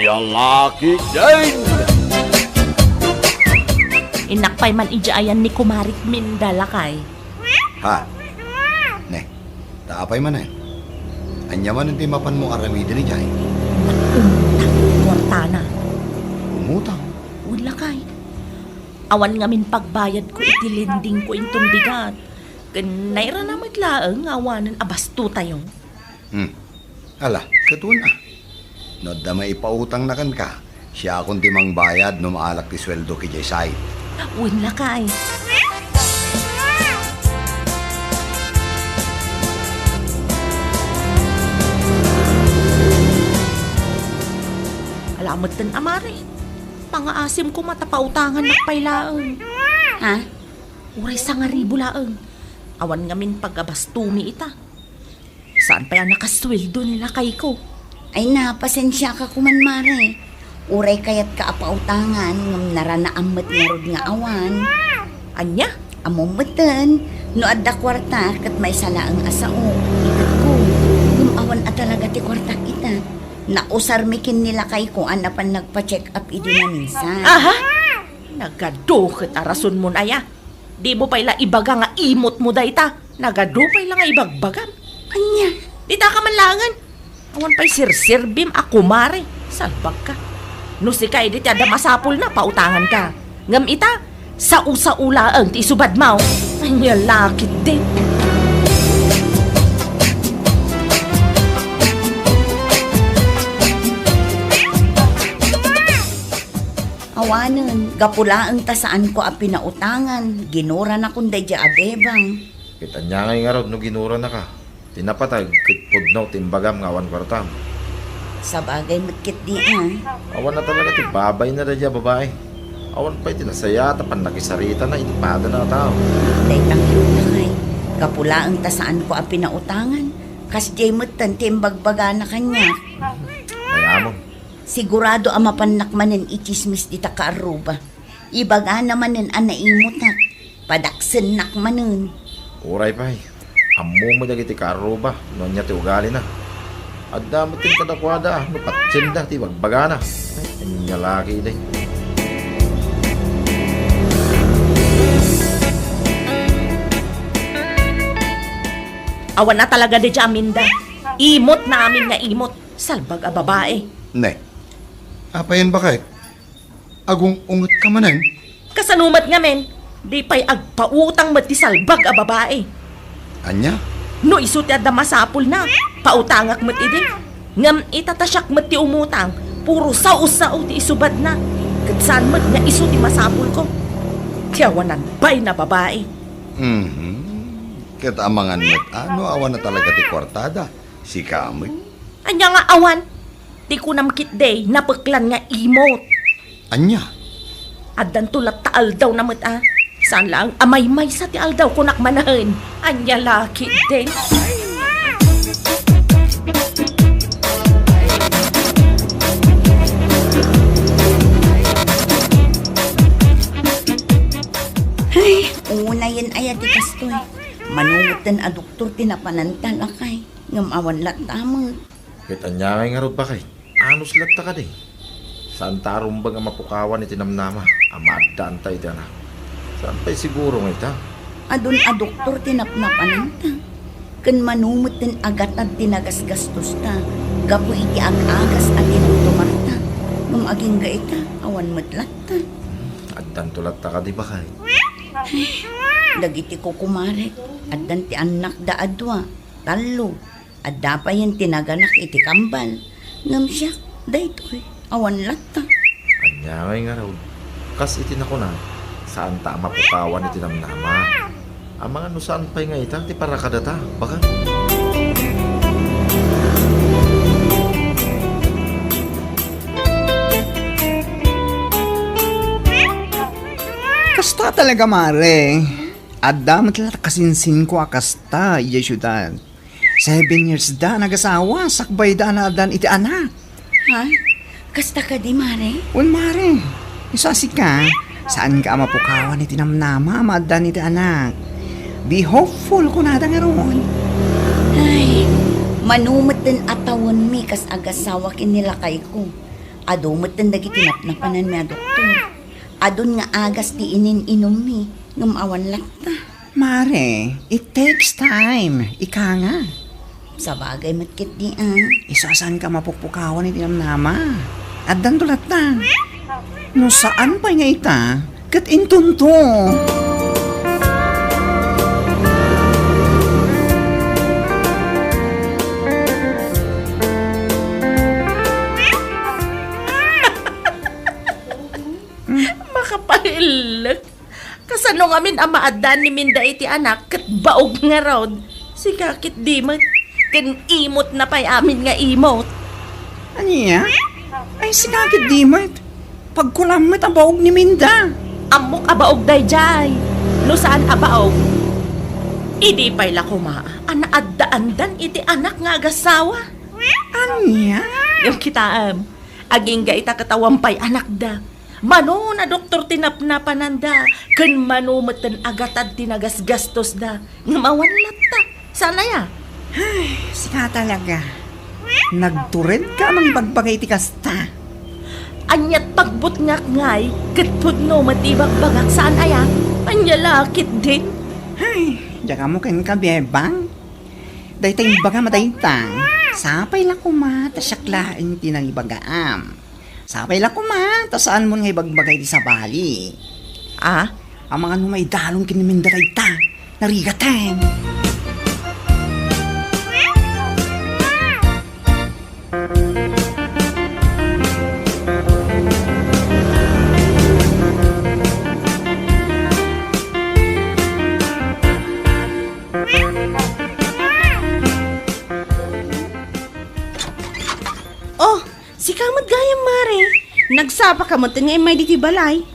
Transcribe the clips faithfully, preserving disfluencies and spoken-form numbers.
Lalaki din! Innak pay man idiay ayan ni Kumarik Minda, lakay. Ha? Ne, ta apay manen? Ania manen ti mapanmo aramiden idiay? Umutang ti kuartana. Umutang? Wen, lakay. Awan ngamin pagbayadko iti lendingko inton bigat. Ken nairana met laeng nga awanen a bastotayo. Hmm. Ala, ket wen a. No adda maipautangna kenka, siakon ti mangbayad no maalak ti sueldo idiay site. Wen, lakay. Ala metten a, mare. Pangaasim koma ta pautangannak pay laeng. Ha? Uray sangaribu laeng. Awan ngamin pagabastomi ita. Saan pay a nakasueldo ni lakayko? Ay, na, pasensiaka koman, mare. Uray kayatka a pautangan, ngem naranaam met ngarud nga awan. Ania? Ammom metten, no adda kuarta, ket maysa laeng a sao, ited ko. Ngem awan a talaga ti kuartak ita. Nausarmi ken ni lakayko a napan nagpa-check up idi naminsan. Aha? Nagadu ket a rasonmon aya. Dimo pay la ibaga nga imotmo dayta. Nagadu pay la nga ibagbagam. Ania? Dita ka man laengen. Awan pay sirsirbim a kumare. Salbagka. No sika idi ti adda masapulna, pautanganka. Ngem ita, sao-sao laeng ti isubadmo. Ania la ketdi. Awanen, gapu laeng ta saanko a pinautangan, ginuranakon daydiay a bebang. Ket ania ngay ngarud no ginuranaka? Ti napateg ket pudno ti imbagam nga awan kuartam. Sabagay met ketdi a. Awan a talaga ti babayna daydiay a babai. Awan pay ti nasayaat a pannakisaritana iti padana a tao. Dayta ngarud, lakay. Gapu laeng ta saanko a pinautangan. Kasdiay metten ti imbagbagana kaniak. Mayamon. Sigurado a mapannak manen itsismis dita kaarruba. Ibagana manen a naimutak. Padaksennak manen. Uray pay, ammo met dagiti kaarruba no ania ti ugalina. Adda met ken kadakuada no patienda ti ibagbagana. Ay, ania la ketdi. Awan a talaga daydiay a Minda. Imotna amin nga imot. Salbag a babai. Ne. Apayen, baket? Agung-ungetka manen? Kasano met ngamin? Di pay agpautang met ti salbag a babai. Ania? No isu ti adda masapulna, pautangak met idi. Ngem ita ta siak met ti umutang, puro sao-sao ti isubadna. Ket saan met nga isu ti masapulko. Ti awanan pay na babai. Mhm. Ket amangan met a no awan a talaga ti kuartada. Sika met. Ania nga awan? Ti kunam ketdi, napeklan nga imot. Ania? Addanto latta aldawna met a. Saan laeng a maymaysa ti aldaw, kunak manen. Ania la ketdi? Ay, unayen aya ti kastoy. Mano metten a doktor ti napananta, lakay. Ngem awan latta met. Ket ania ngay ngarud, baket? Anus latta kadi? Saanta a rumbeng a mapukawan iti namnama a maaddaanta iti anak. Saan pay siguro nga ita? Adun a doktor ti napnapananta. Ken mano metten a gatad ti nagasgastosta gapu iti ag-agas a tinumtumarta. Ngem agingga ita, awan met latta. Addanto latta kadi, baket? Dagiti kukumarek, addan ti annakda a dua, tallo. Adda payen ti naganak iti kambal. Ngem siak, daytoy, awan latta. Ania ngay ngarud? Kas iti nakuna, saanta a mapukawan iti namnama. Amangan no saan pay nga ita ti para kadata, baket? Kasta talaga, mare. Adda met la kasinsinko a kasta idiay siudad. Seven years da nagasawa, sakbay da a naaddan iti anak. Ha? Kasta kadi, mare? Wen, mare. Isu a sika, saanka a mapukawan iti namnama a maaddan iti anak. Be hopeful, kunada ngarud. Ay, mano metten a tawenmi kas agasawa ken ni lakayko. Adu metten dagiti napnapananmi a doktor. Adun nga agas ti inin-inummi, ngem awan latta. Mare, it takes time. Ika nga. Sabagay met ketdi, a. Isu a saanka mapukpukawan iti namnama. Addanto latta. No saan pay nga ita, ket intonto. Makapaillek. Kasano ngamin a maaddaan ni Minda iti anak ket baog ngarud? Sika ketdi met. Ken imotna pay amin nga imot. Ania? Ay, sika ketdi met. Pagkunam met a baog ni Minda. Ammok a baog daydiay. No saan a baog, idi pay la koma a naaddaandan iti anak nga agasawa. Ania? Ngem kitaem, agingga ita ket awan pay anakda. Mano a doktor ti napnapananda, ken mano metten a gatad ti nagasgastosda. Ngem awan latta. Saan aya? Ay, sika talaga. Nagturedka a mangibagbaga iti kasta. Aniat pagbutngak ngay, ket pudno met ti ibagbagak, saan aya? Ania la ketdin? Ay, diak ammo kenka, Bebang. Dayta imbagam a dayta, sapay la koma ta siak laeng ti nangibagaam. Sapay la koma ta saanmon nga ibagbaga iti sabali. Ah? Amangan no maidalon ken ni Minda dayta. Narigaten. Oh, sika met gayam, Mare. Nagsapaka met nga immay ditoy balay.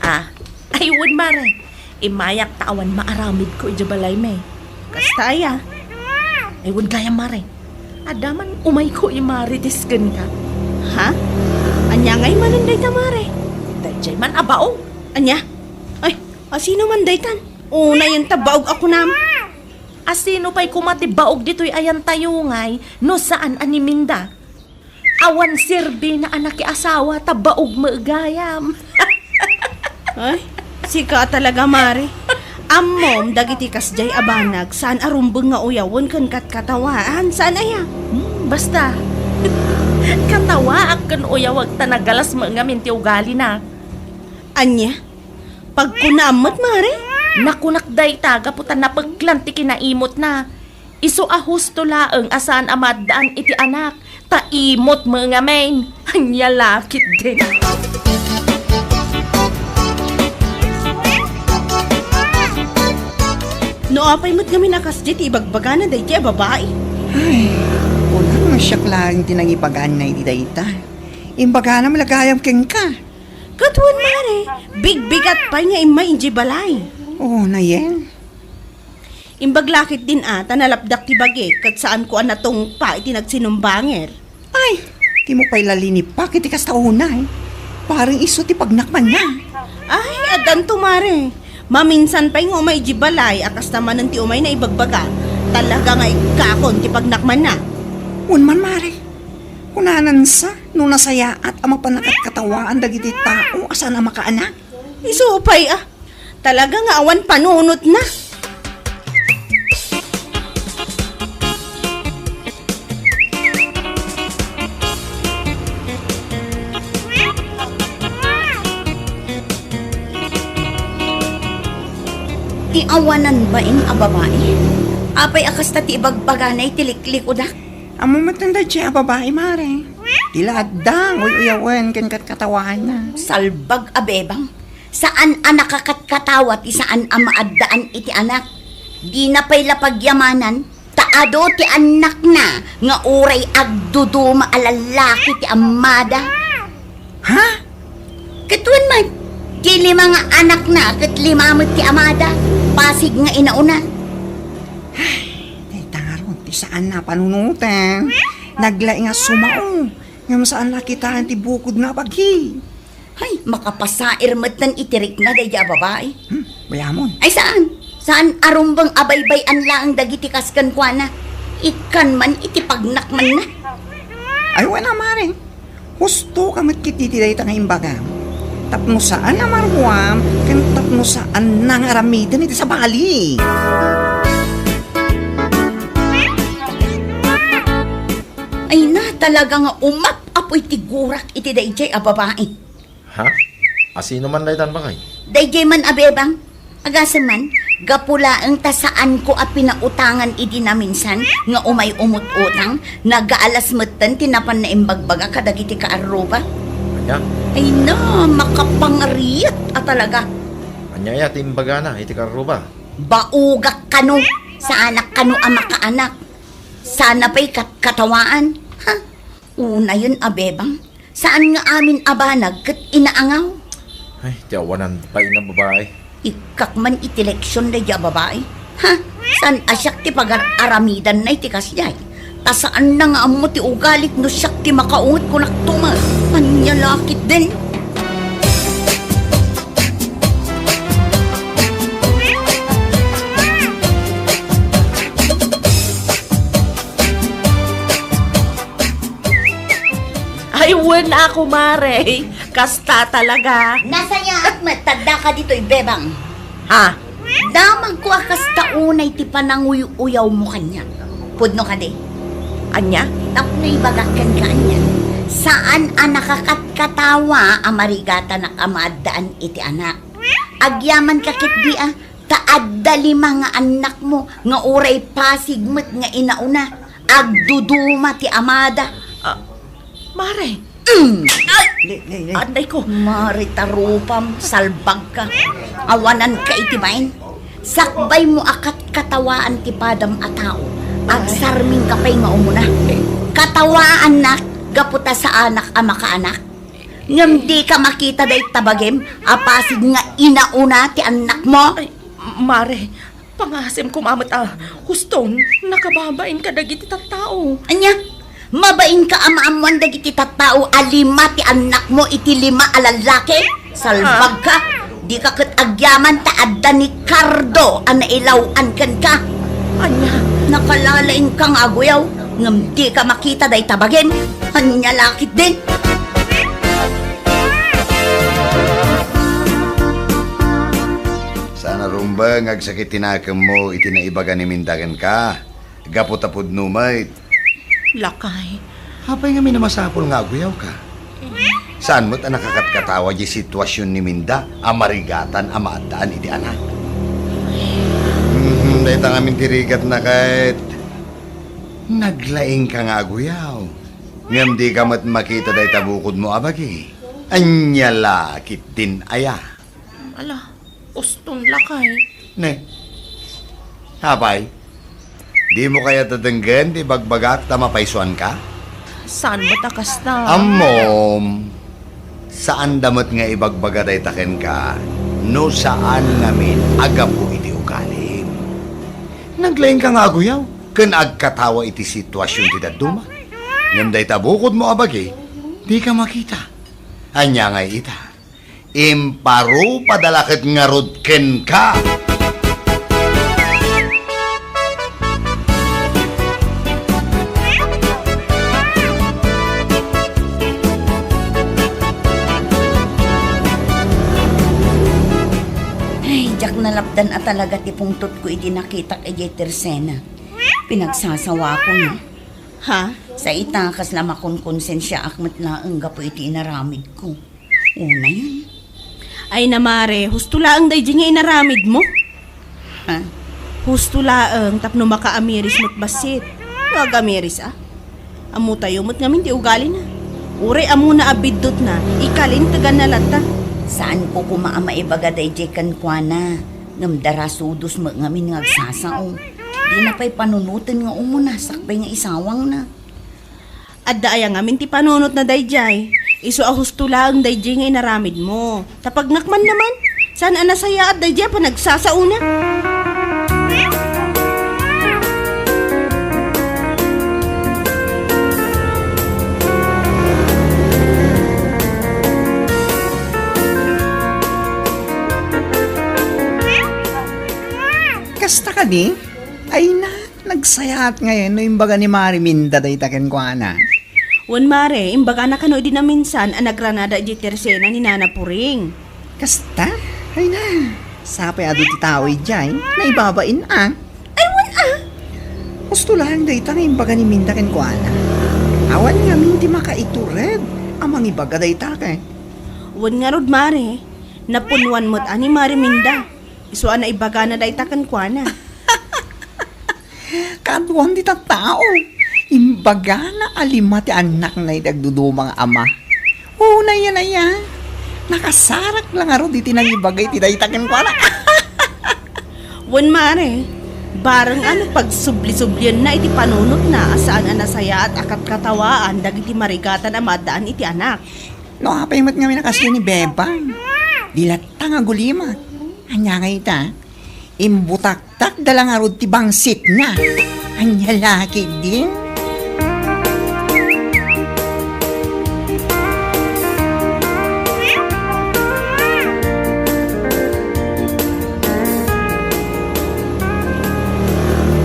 Ah, ay, wen, Mare. Immayak ta awan maaramidko idiay balaymi. Kasta aya? Ay, wen gayam, Mare. Adda man umayko imarites kenka. Ha? Ania ngay manen dayta, Mare? Daydiay man a baog. Ania? Ay, asino man daytan? Unayen ta baog a kunam. Asino pay koma ti baog ditoy ayantayo ngay no saan a ni Minda? Awan serbina a nakiasawa ta baog met gayam. Ay, sika talaga, Mare. Ammom, dagiti kasdiay a banag, saan a rumbeng nga uyawen ken katkatawaan. Saan aya? Hmm, basta. Katawaak ken uyawek ta nagalas met ngamin ti ugalina. Ania? Pagkunaam met, Mare? Nakunak dayta gapu ta napeklan ti kinaimotna. Isu a husto laeng a saan a maaddaan iti anak, ta imot met ngamin. Ania la ketdin? No apay met ngamin a kasdiay ti ibagbagana daydiay a babai? Ay, kunam nga siak laeng ti nangibagaanna iti dayta. Imbagana met la gayam kenka. Ket wen, Mare, bigbigat pay nga immay idiay balay. Oh, nayen. Imbag la ketdin a, ta nalapdak ti bagik, ket saanko a natungpa iti nagsinumbanger. Ay, dimo pay la linipak iti kasta unay. Bareng isu ti pagnakmanna. Ay, addanto, Mare. Maminsan pay nga umay idiay balay, a kasta manen ti umayna ibagbaga. Talaga nga ikkakon ti pagnakmanna. Wen man, Mare. Kunanansa, no nasayaat a mapan a katkatawaan dagiti tao a saan a makaanak. Isu pay a. Talaga nga awan panunotna. Ti awanan bain a babai? Apay a kasta ti ibagbagana iti liklikudak? Ammo met daydiay a babai, Mare. Ti la adda nga uy-uyawen ken katkatawaanna. Salbag a bebang. Saan a nakakatkatawa ti saan a maaddaan iti anak. Dina pay la pagyamanan, ta adu ti annakna nga uray agduduma a lallaki ti ammada. Ha? Ket wen met, ti lima nga anakna ket lima met ti amada, pasig nga inauna. Ay, dayta ngarud ti saan a panunoten. Naglaing a sumao, ngem saan a kitaen ti bukod nga abagi. Hay, makapasair metten iti rikna daydiay a babai. Hmm, bayamon. Ay, saan? Saan a rumbeng a baybay-an laeng dagiti kas kenkuana? Ikkan man iti pagnakmanna. Ay, wen a, Mare. Husto ka met ket iti dayta nga imbagam. Tapno saan a maruam ken tapno saan nga aramiden iti sabali. Ay na, talaga nga umap-apoy ti gurak iti daydiay a babai. Ha? Asino man daytan, baket? Daydiay man a bebang. Agasem man, gapu laeng ta saanko a pinautangan idi naminsan nga umay umut-utang, nagaalas metten ti napan naimbagbaga kadagiti kaarruba. Ania? Ay na, makapangariat a talaga. Ania aya ti imbagana iti kaarruba? Baugak kano, saanak kano a makaanak. Sana pay kat-, katawaan. Ha? Unayen a bebang. Saan nga amin a banag ket inaangaw? Ay, ti awanan pay nga babai. Ikkak man iti leksion daydiay a babai. Ha? Saan a siak ti pagar-aramidanna iti kasdiay? Ta saanna nga ammo ti ugalik no siak ti makaunget kunakto met. Ania la ketdin? Ay, wen a, kumare. Kasta talaga. Nasayaat met ta addaka ditoy, bebang. Ha? Damagko a kasta unay ti pananguy-uyawmo kaniak. Pudno kadi? Ania? Tapno ibagak kenka ania, saan a nakakatkatawa a marigatanak a maaddaan iti anak. Agyamanka ketdi a, ta adda lima nga annakmo nga uray pasig met nga inauna. Agduduma ti amada. Ah, mare. Mm. Ay! Nay, nay, nay. Anay ko. Mare, tarupam, salbagka. Awananka iti bain. Sakbaymo a katkatawaan ti padam a tao. Agsarmingka pay nga umuna. Katawaannak gapu ta saanak a makaanak. Ngem dika makita dayta bagim a pasig nga inauna ti annakmo? Ay, mare, pangasim koma met a huston nakababain kadagiti tattao. Ania? Mabainka a maammoan dagiti tattao a lima ti annakmo iti lima a lallaki? Salbagka! Dika ket agyaman ta adda ni Cardo a nailaw-an kenka. Ania? Nakalalaingka nga aguyaw, ngem dika makita dayta bagim. Ania la ketdin? Saan a rumbeng nga agsakit ti nakemmo iti naibaga ni Minda kenka, gapu ta pudno met. Lakay. Apay ngamin a masapul nga aguyawka? Saan met a nakakatkatawa diay situasion ni Minda a marigatan a maaddaan iti anak? Mhm, dayta ngamin ti rigatna ket naglaingka nga aguyaw. Ngem dika met makita dayta bukodmo a bagi. Ania la ketdin aya? Ala, uston lakay. Ne? Apay? Dimo kayat a denggen ti ibagbagak ta mapaysuanka? Saan met a kasta? Ammom, saanda met nga ibagbaga dayta kenka no saan ngamin a gapu iti ugalim. Naglaingka nga aguyaw ken agkatawa iti situasion ti dadduma. Ngem dayta bukodmo a bagi, dika makita. Ania ngay ita? Imparupada la ket ngarud kenka. Ay, diak nalapdan a talaga ti pungtotko idi nakitak idiay tersena. Pinagsasawako, no? Ha? Sa ita, kasla makonkonsensiaak met laeng gapu iti inaramidko. Unayen. Ay na, mare, husto laeng daydi nga inaramidmo. Ha? Husto laeng tapno makaamiris met bassit. No agamiris, a? Ammotayo met ngamin ti ugalina. Uray ammona a biddutna, ikalinteganna latta. Saanko koma a maibaga daydiay kenkuana. Ngem darasudos met ngamin nga agsasao. Dina pay panunoten nga umuna, sakbay nga isawangna. Adda aya ngamin ti panunotna daydiay? Isu a husto laeng daydiay nga inaramidmo. Ta pagngakman naman, saan a nasayaat daydiay a panagsasaona? Kasta kadi? Ay na, nagsayaat ngayen no imbaga ni Mari Minda dayta kenkuana. Wen, mare, imbagana kano idi naminsan a nagranada idiay tersena ni Nana Puring. Kasta? Ay na, sapay adu ti tao idiay, naibabain a. Ay, wen a! Husto laeng dayta nga imbaga ni Minda kenkuana. Awan ngamin ti makaitured a mangibaga dayta ket. Wen ngarud, mare, napunnuan met a ni Mare Minda. Isu a naibagana dayta kenkuana. Kaduan ti tattao. Imbagana a lima ti annakna iti agduduma nga ama. Unay a, nakasarak la ngarud iti nangibaga iti dayta kenkuana. Wen, mare, bareng a no pagsubli-sublienna iti panunotna a saan a nasayaat a katkatawaan dagiti marigatan a maaddaan iti anak. No apay met ngamin a kasdi ni Bebang, di latta nga agulimek. Ania nga ita? Imbutaktakda la ngarud ti bangsitna. Ania la ketdin?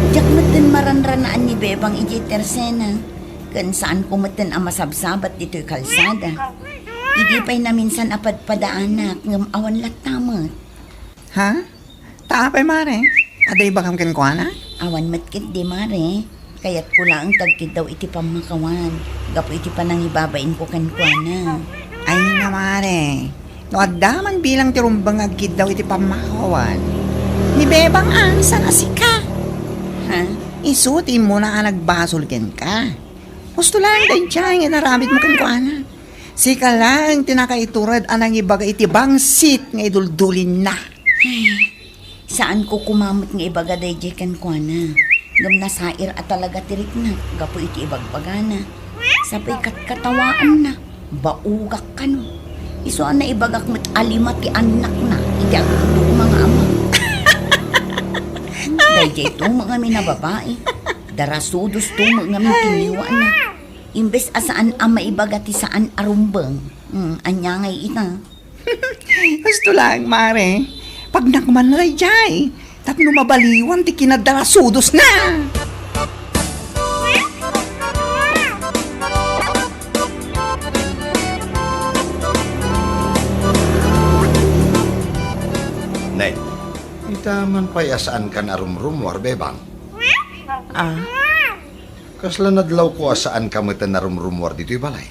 Diak metten maranranaan ni Bebang idiay tersena, ken saanko metten a masabsabat ditoy kalsada. Idi pay naminsan a padpadaanak, ngem awan latta met. Ha? Ta apay, mare? Adda ibagam kenkuana? Awan met ketdi, mare. Kayatko laeng ti agkiddaw iti pammakawan, gapu iti panangibabainko kenkuana. Ay na, mare. No adda man bilang ti rumbeng nga agkiddaw iti pammakawan, ni Bebang a, saan a sika. Ha? Isu ti immuna a nagbasol kenka. Husto laeng daydiay nga inaramidmo kenkuana. Sika laeng ti nakaitured a nangibaga iti bangsit nga iduldulinna. Ay, saanko koma met nga ibaga daydiay kenkuana. Ngem nasair a talaga ti riknak gapu iti ibagbagana. Sapay katkatawaanna, baugak kano. Isu a naibagak met a lima ti annakna iti agduduma nga ama. Daydiay to met ngamin a babai. Darasudos to met ngamin ti ngiwana. Imbes a saan a maibaga ti saan a rumbeng. Hmm, ania ngay ita? Husto laeng, mare. Pagnakmanna daydiay tapno mabaliwan ti kinadarasudosna. Nay, ita man pay a saankan a rumrumuar, Bebang? Ah? Kasla nadlawko a saanka metten a rumrumuar ditoy balay.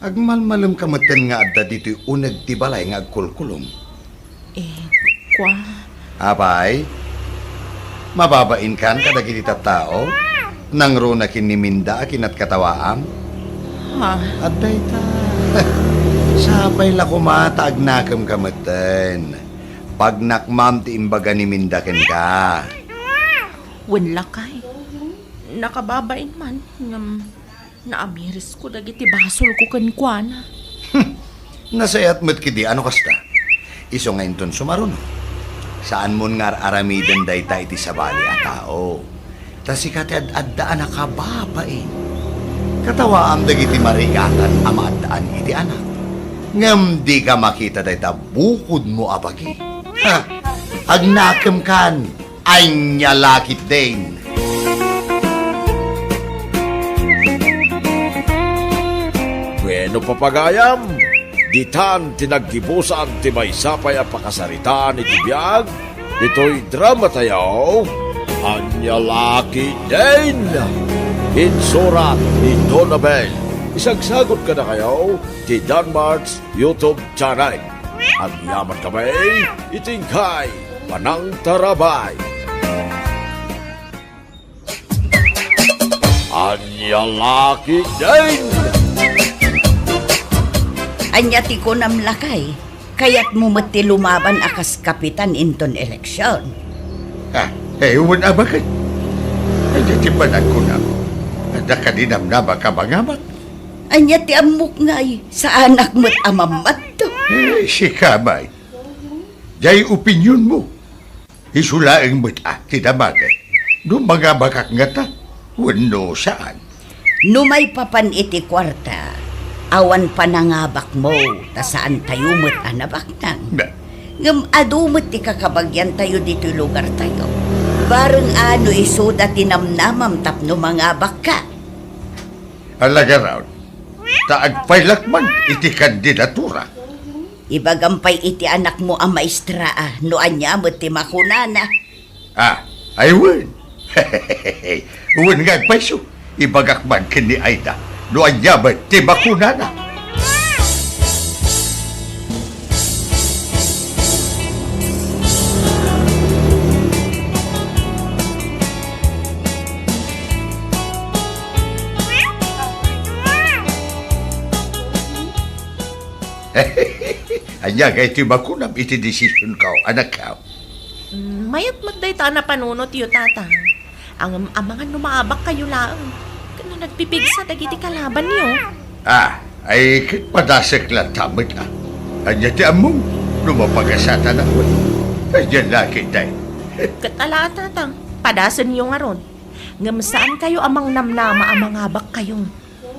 Agmalmalemka metten nga adda ditoy uneg ti balay nga agkulkulong. Eh, kua. Apay, mababainkan kadagiti tattao? Nangruna ken ni Minda a kinatkatawaam? Ha? Adda ita. Sapay la koma ta agnakemka metten. Pagnakmam ti imbaga ni Minda kenka. Wen, lakay. Nakababain man, ngem naamirisko dagiti basolko kenkuana. Nasayaat met ketdi a no kasta. Isu nga inton sumaruno, saanmon nga ar-aramiden dayta iti sabali a tao. Ta sika ti ad-adda a nakababain. Katawaam dagiti marigatan a maaddaan iti anak. Ngem dika makita dayta bukodmo a bagi. Ha! Agnakemkan! Ania la ketdin? Bueno, papagayam, ditan ti naggibusan ti maysa pay a pakasaritaan iti biag ditoy dramatayo, Ania la ketdin? Insurat ni Donabel. Isagsagut kadakayo ti Danmart's YouTube channel. Agyaman kami iti inkay panangtarabay. Ania la ketdin? Ania ti kunam, lakay? Kayatmo met ti lumaban a kas kapitan inton eleksion? Ah, eh, wen a baket. Ania ti panagkunam? Adda kadi namnama ka mangabak? Ania ti ammok ngay? Saanak met a mammadto. Eh, sika, may. Diay opinionmo. Isu laeng met a ti damagen no mangabakak ngata wenno saan. No maipapan iti kuarta, awan panangabakmo, ta saantayo met a nabaknang. Na. Ngem adu met ti kakabagiantayo ditoy lugartayo. Bareng a no isuda ti namnamam tapno mangabakka. Ala ngarud, ta agpaylak man iti kandidatura. Ibagam pay iti anakmo a maestra a no ania met ti makunana. Ah, ay wen. Wen nga agpayso, ibagak man ken ni Aida no ania met ti makunana. Ania ngay ti makunam iti desisionko, anakko? Mm, mayat met dayta a napanunotyo, Tata. Ngem amangan no maabakkayo laeng, ken no nagpipigsa dagiti kalabanyo. Ah, ay ket padasek latta met, ah. Ania ti ammom no mapagasatan a wen? Ania la ketdi? Ket ala, Tata, padasenyo ngarud. Ngem saankayo a mangnamnama a mangabakkayo.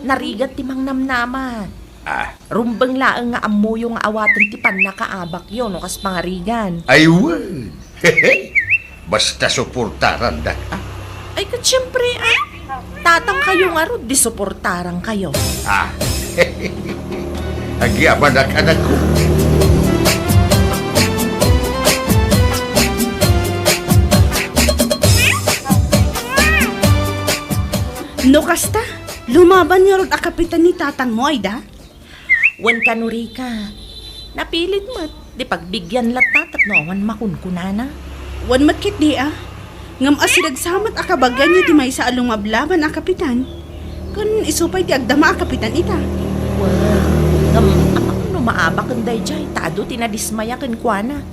Narigat ti mangnamnama. Ah. Rumbeng laeng nga ammoyo nga awaten ti pannakaabakyo no kas pangarigan. Ay wen. Basta suportarandak, ah. Ay, ket siempre, ah. Tatangkayo ngarud, di suportarankayo. Ah. Agyamanak, anakko. No kasta, lumaban ngarud a kapitan ni tatangmo, Aida? Wen kano, Rica, napilit met, di pagbigian latta tapno awan makunkunana. Wen met ketdi, a. Ngem asideg sa met a kabagianyo ti maysa a lumablaban a kapitan. Ken isu pay ti agdama a kapitan ita. Wen, ngem amangan no maabaken daydiay ta adu ti nadismaya kenkuana.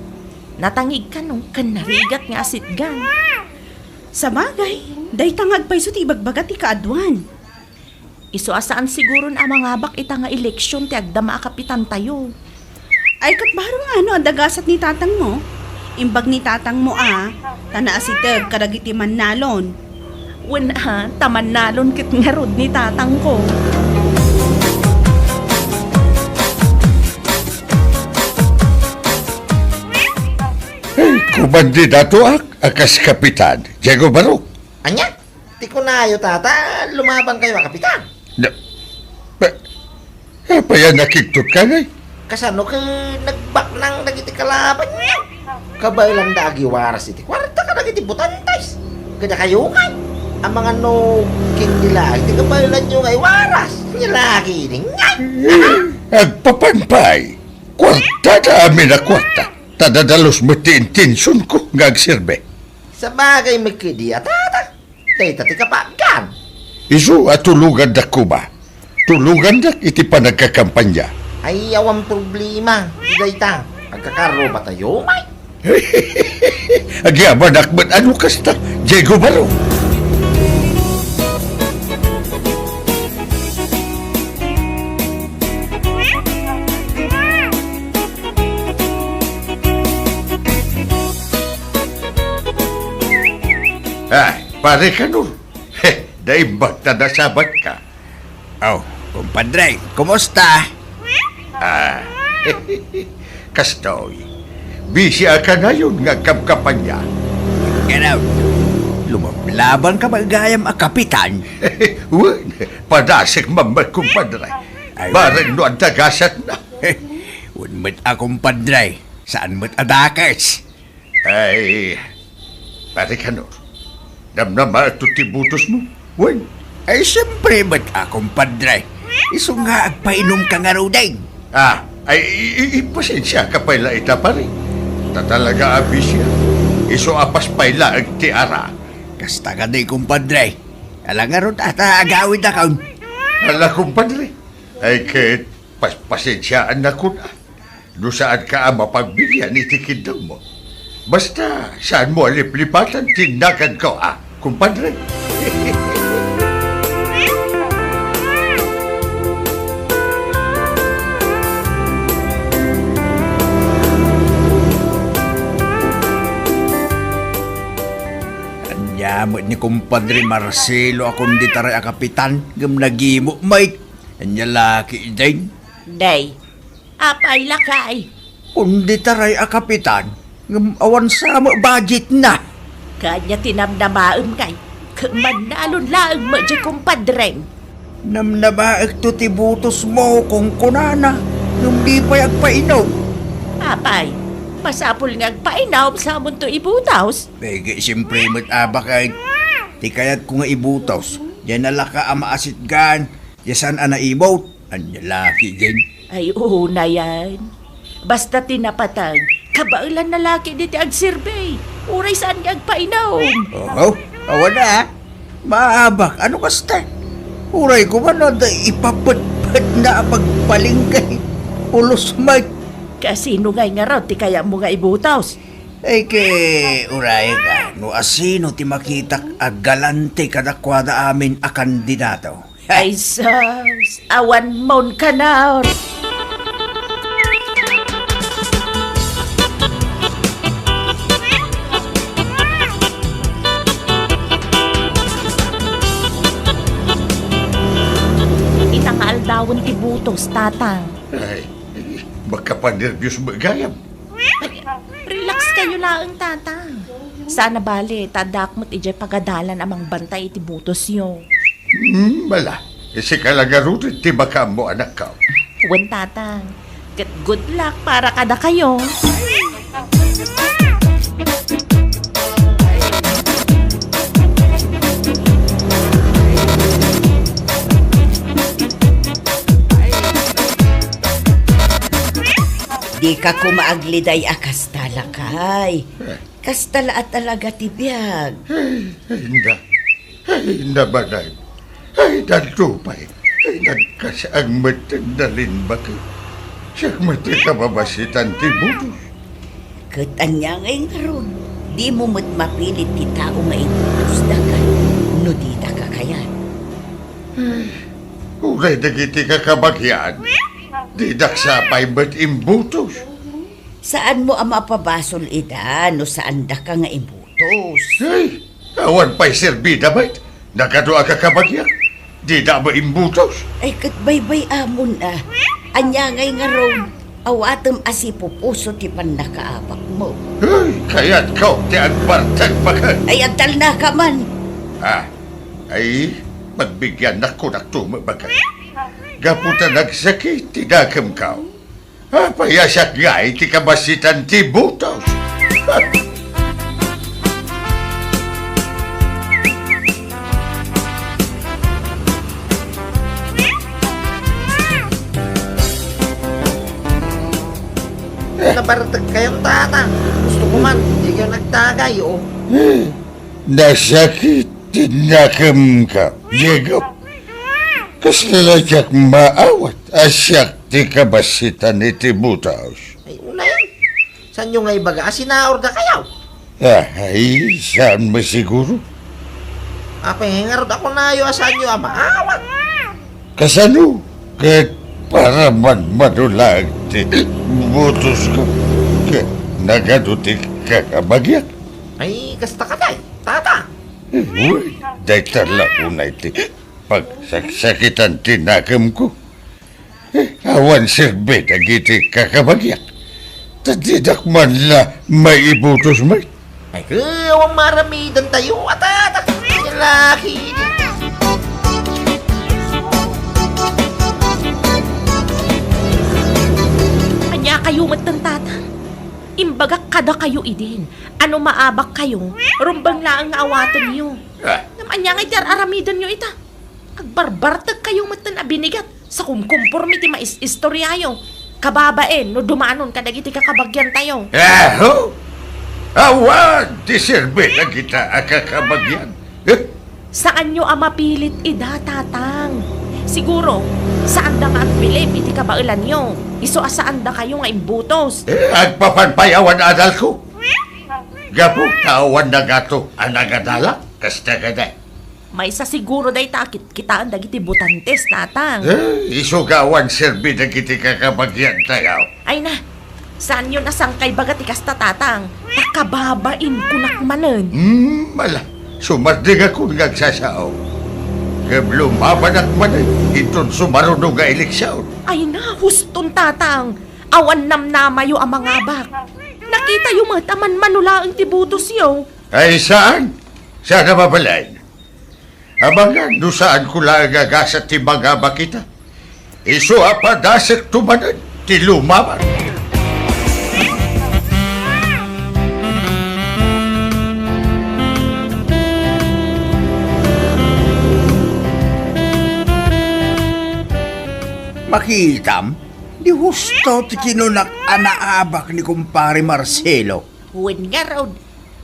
Natangig kano ken narigat nga asitgan. Sabagay, dayta nga agpayso ti ibagbaga ti kaaduan. Isu a saan siguron a mangabak ita nga eleksion ti agdama a kapitantayo. Ay, ket baro nga no adda gasat ni tatangmo? Imbag ni tatangmo a, ta naasiteg kadagiti mannalon. Wen a, ta mannalon ket ngarud ni tatangko. Ay, kumandidatoak a kas kapitan, Diego Barok. Ania? Ti kunayo, Tata, lumabankayo a kapitan? Na, pa, apay a nakigtot ka, nay? Kasano ket nagbaknang dagiti kalabanyo? Kabaelanda agiwaras iti kuarta kadagiti botantes. Kadakayo kay, amangan no ketdi laeng ti kabaelanyo nga iwaras. Nia la ketdi ngay. Agpapan pay. Kuarta ta amin a kuarta. Ta dadalus met ti intensionko nga agserbi. Sabagay met ketdi a, Tata. Dayta ti kapagan. Isu a tulugandak koma. Tulugandak iti panagkakampanya. Ay, awan problema. Dayta, agkakarrubatayo, may. Agyamanak met a no kasta, Diego Baro. Ay, pare Kanor. He, naimbag ta nasabatka. Oh, kumpadre, kumusta? Ah, kastoy. Busy a kanayon nga agkapkapanya. Ganaw, lumablaban ka ba gayam a kapitan? Wen, padasek man met, kumpadre. Ay, bareng no adda gasatna. Wen met a, kumpadre, saan met a dakes. Ay, pare Kanor, namnamaekto ti butosmo, wen? Ay, siempre met a, kumpadre. Isu nga agpainumka ngaruden. Ah, ay, i-, i-, ipasensiaka pay la ita, pare. Ta talaga a busy. Isu a pas pay laeng ti ara. Kasta kadi, kumpadre. Ala ngarud, ata agawidakon. Ala, kumpadre. Ay, ket pas-, pasensiaannakon, ah. No saanka a mapagbigian iti kiddawmo. Basta, saanmo a liplipatan ti naganko, a, kumpadre. Ania met ni kumpadre Marcelo a kundi taray a kapitan, ngem nagimo met. Ania la ketdin? Day, apay lakay? Kundi taray a kapitan, ngem awan sa met budgetna. Kanya ti namnamaem kay, ket mannalon laeng met diay kumpadrem. Namnamaekto ti butosmo, kunkunana, ngem di pay agpainum. Apay, masapul nga agpainum, samonto ibutos? Peggy, siyempre met, abak, ay. Ti kayatko nga ibutos, diay nalaka a maasitgan, diay saan a naibut. Ania la ketdin? Ay, unayen. Basta ti napateg, kabaelanna la ketdi ti agserbi. Uray saan nga agpainum. Oo, awan a. Maabak, ano kasta? Uray koma no adda ipapetpetna a pagpalengke. Pulos met. Kasino ngay ngarud ti kayatmo nga ibutos? Ay, ket uray ka, no asino ti makitak a galante kadakuada amin a kandidato. Ay, sus! Awan mon kanar! Ita nga aldawen ti butos, Tatang. Ay, makapanerbios met gayam. Relax kayo laeng, Tatang. Saan a bale, ta addaak met idiay pagadalan a mangbantay iti butosyo. Hmm, ala, sika la ngaruden ti makaammo, anakko. Wen, Tatang. Ket good luck para kadakayo. Dika koma agliday a kasta, lakay. Eh. Kasta la a talaga ti biag. Ay, ay, inda. Ay, inda, banag. Ay, danto pay. Ay, nagkasaan met ti nalimbak. Siak met ti kababasitan ti butos. Ket ania ngay ngarud, dimo met mapilit ti tao nga ibutos daka no dida ka kayat. Ay, uray dagiti kakabagian, didak sapay met imbutos. Saanmo a mapabasol ida no saandaka nga imbutos? Ay, awan pay serbida met. Nagadu a kakabagiak. Dida met imbutos. Ay, ket baybay-amon a. Ania ngay ngarud, awatem a sipupuso ti pannakaabakmo. Ay, kayatko ti agbartek baket. Ay, agtalnaka man. Ah, ay, pagbigyannak kunakto met baket. Gapu ta nagsakit ti nakemko. Apay a siak ngay ti kabasitan ti butos? Nabartek kayon, Tatang. Gusto ko man, di kayo nagtagay, oh. Nasakit ti nakemko, Diego. Kasla la diak maawat a siak ti kabasitan iti butos. Ay, unayen. Saanyo nga ibaga a sinaurda kayo? Ah, ay, saan masiguro? Apay, ngarud a kunayo a saanyo a maawat? Kasano? Ket para manmano laeng ti butosko. Ket nagadu ti kakabagiak? Ay, kasta kadi, Tata. Uy, dayta la unay ti pagsaksakitan ti nakemko. Eh, awan serbi dagiti kakabagiak. Ta didak man la maibutos met. Ay, eh, awan maaramiden tayo. Ata, ata, lalaki. Ania kayo met, Tata? Imbagak kadakayo idin. Ano maabak kayo? Rumbeng laeng nga awatenyo. Ah. Ngem ania nga iti ar-aramidenyo ita? Agbarbartek kayo metten a binigat sa kumkumpormi ti mais-istoryayo. Kababain no dumanon kadagiti kakabagiantayo. Aho! Awan ti serbi dagita a kakabagian. Eh? Saanyo a mapilit ida, Tatang. Siguro, saanda nga agbilin iti kabaelanyo. Isu a saanda kayo nga imbutos. Eh, agpapan pay awan adalko. Gapu ta awan nagato a nagadala, kasta kadi. Maysa siguro dayta a kitkitaen dagiti botantes, Tatang. Eh, isu nga awan serbi dagiti kakabagiantayo. Ay na, saanyon a sangkay baga ti kasta, Tatang. Ta kababain kunak manen. Hmm, ala, sumardengakon nga agsasao. Ngem lumabanak manen inton sumaruno nga eleksion. Ay na, huston, Tatang. Awan namnamayo a mangabak. Nakitayo met a manmano laeng ti butosyo. Ay, saan? Saan a mabalin? Amangan no saanko laeng a gasat ti mangabak ita. Isu a padasekto manen ti lumaban. Makitam, di husto ti kinunak a naabak ni kumpare Marcelo. Wen ngarud,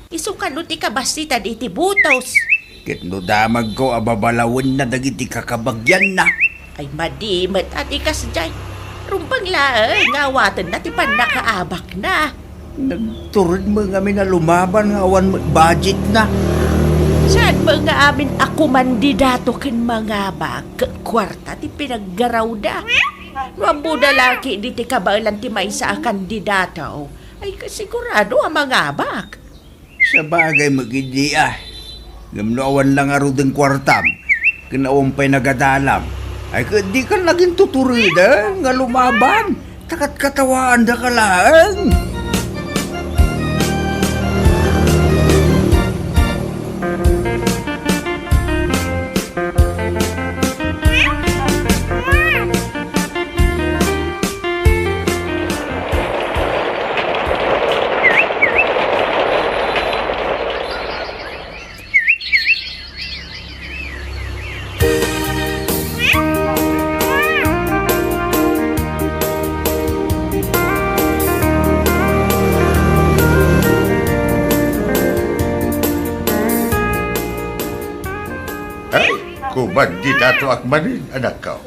isu kano ti kabassitan iti butos. Ket no damagko a babalawenna dagiti kakabagianna. Ay, madi met a ti kasdiay. Rumbeng laeng nga awatenna ti pannakaabakna. Nagtured met ngamin a lumaban nga awan met budgetna. Saan met nga amin a kumandidato ken mangabak, kuarta ti pinaggarawda. No ammoda la ketdi ti kabaelan ti maysa a kandidato, ay, sigurado a mangabak. Sabagay met ketdi a. Ngem no awan la ngaruden kuartam, ken awan pay nagadalam, ay ket dika nagin tutureden nga lumaban, ta katkattawaandaka laeng. Ay, kumandidatoak manen, anakko.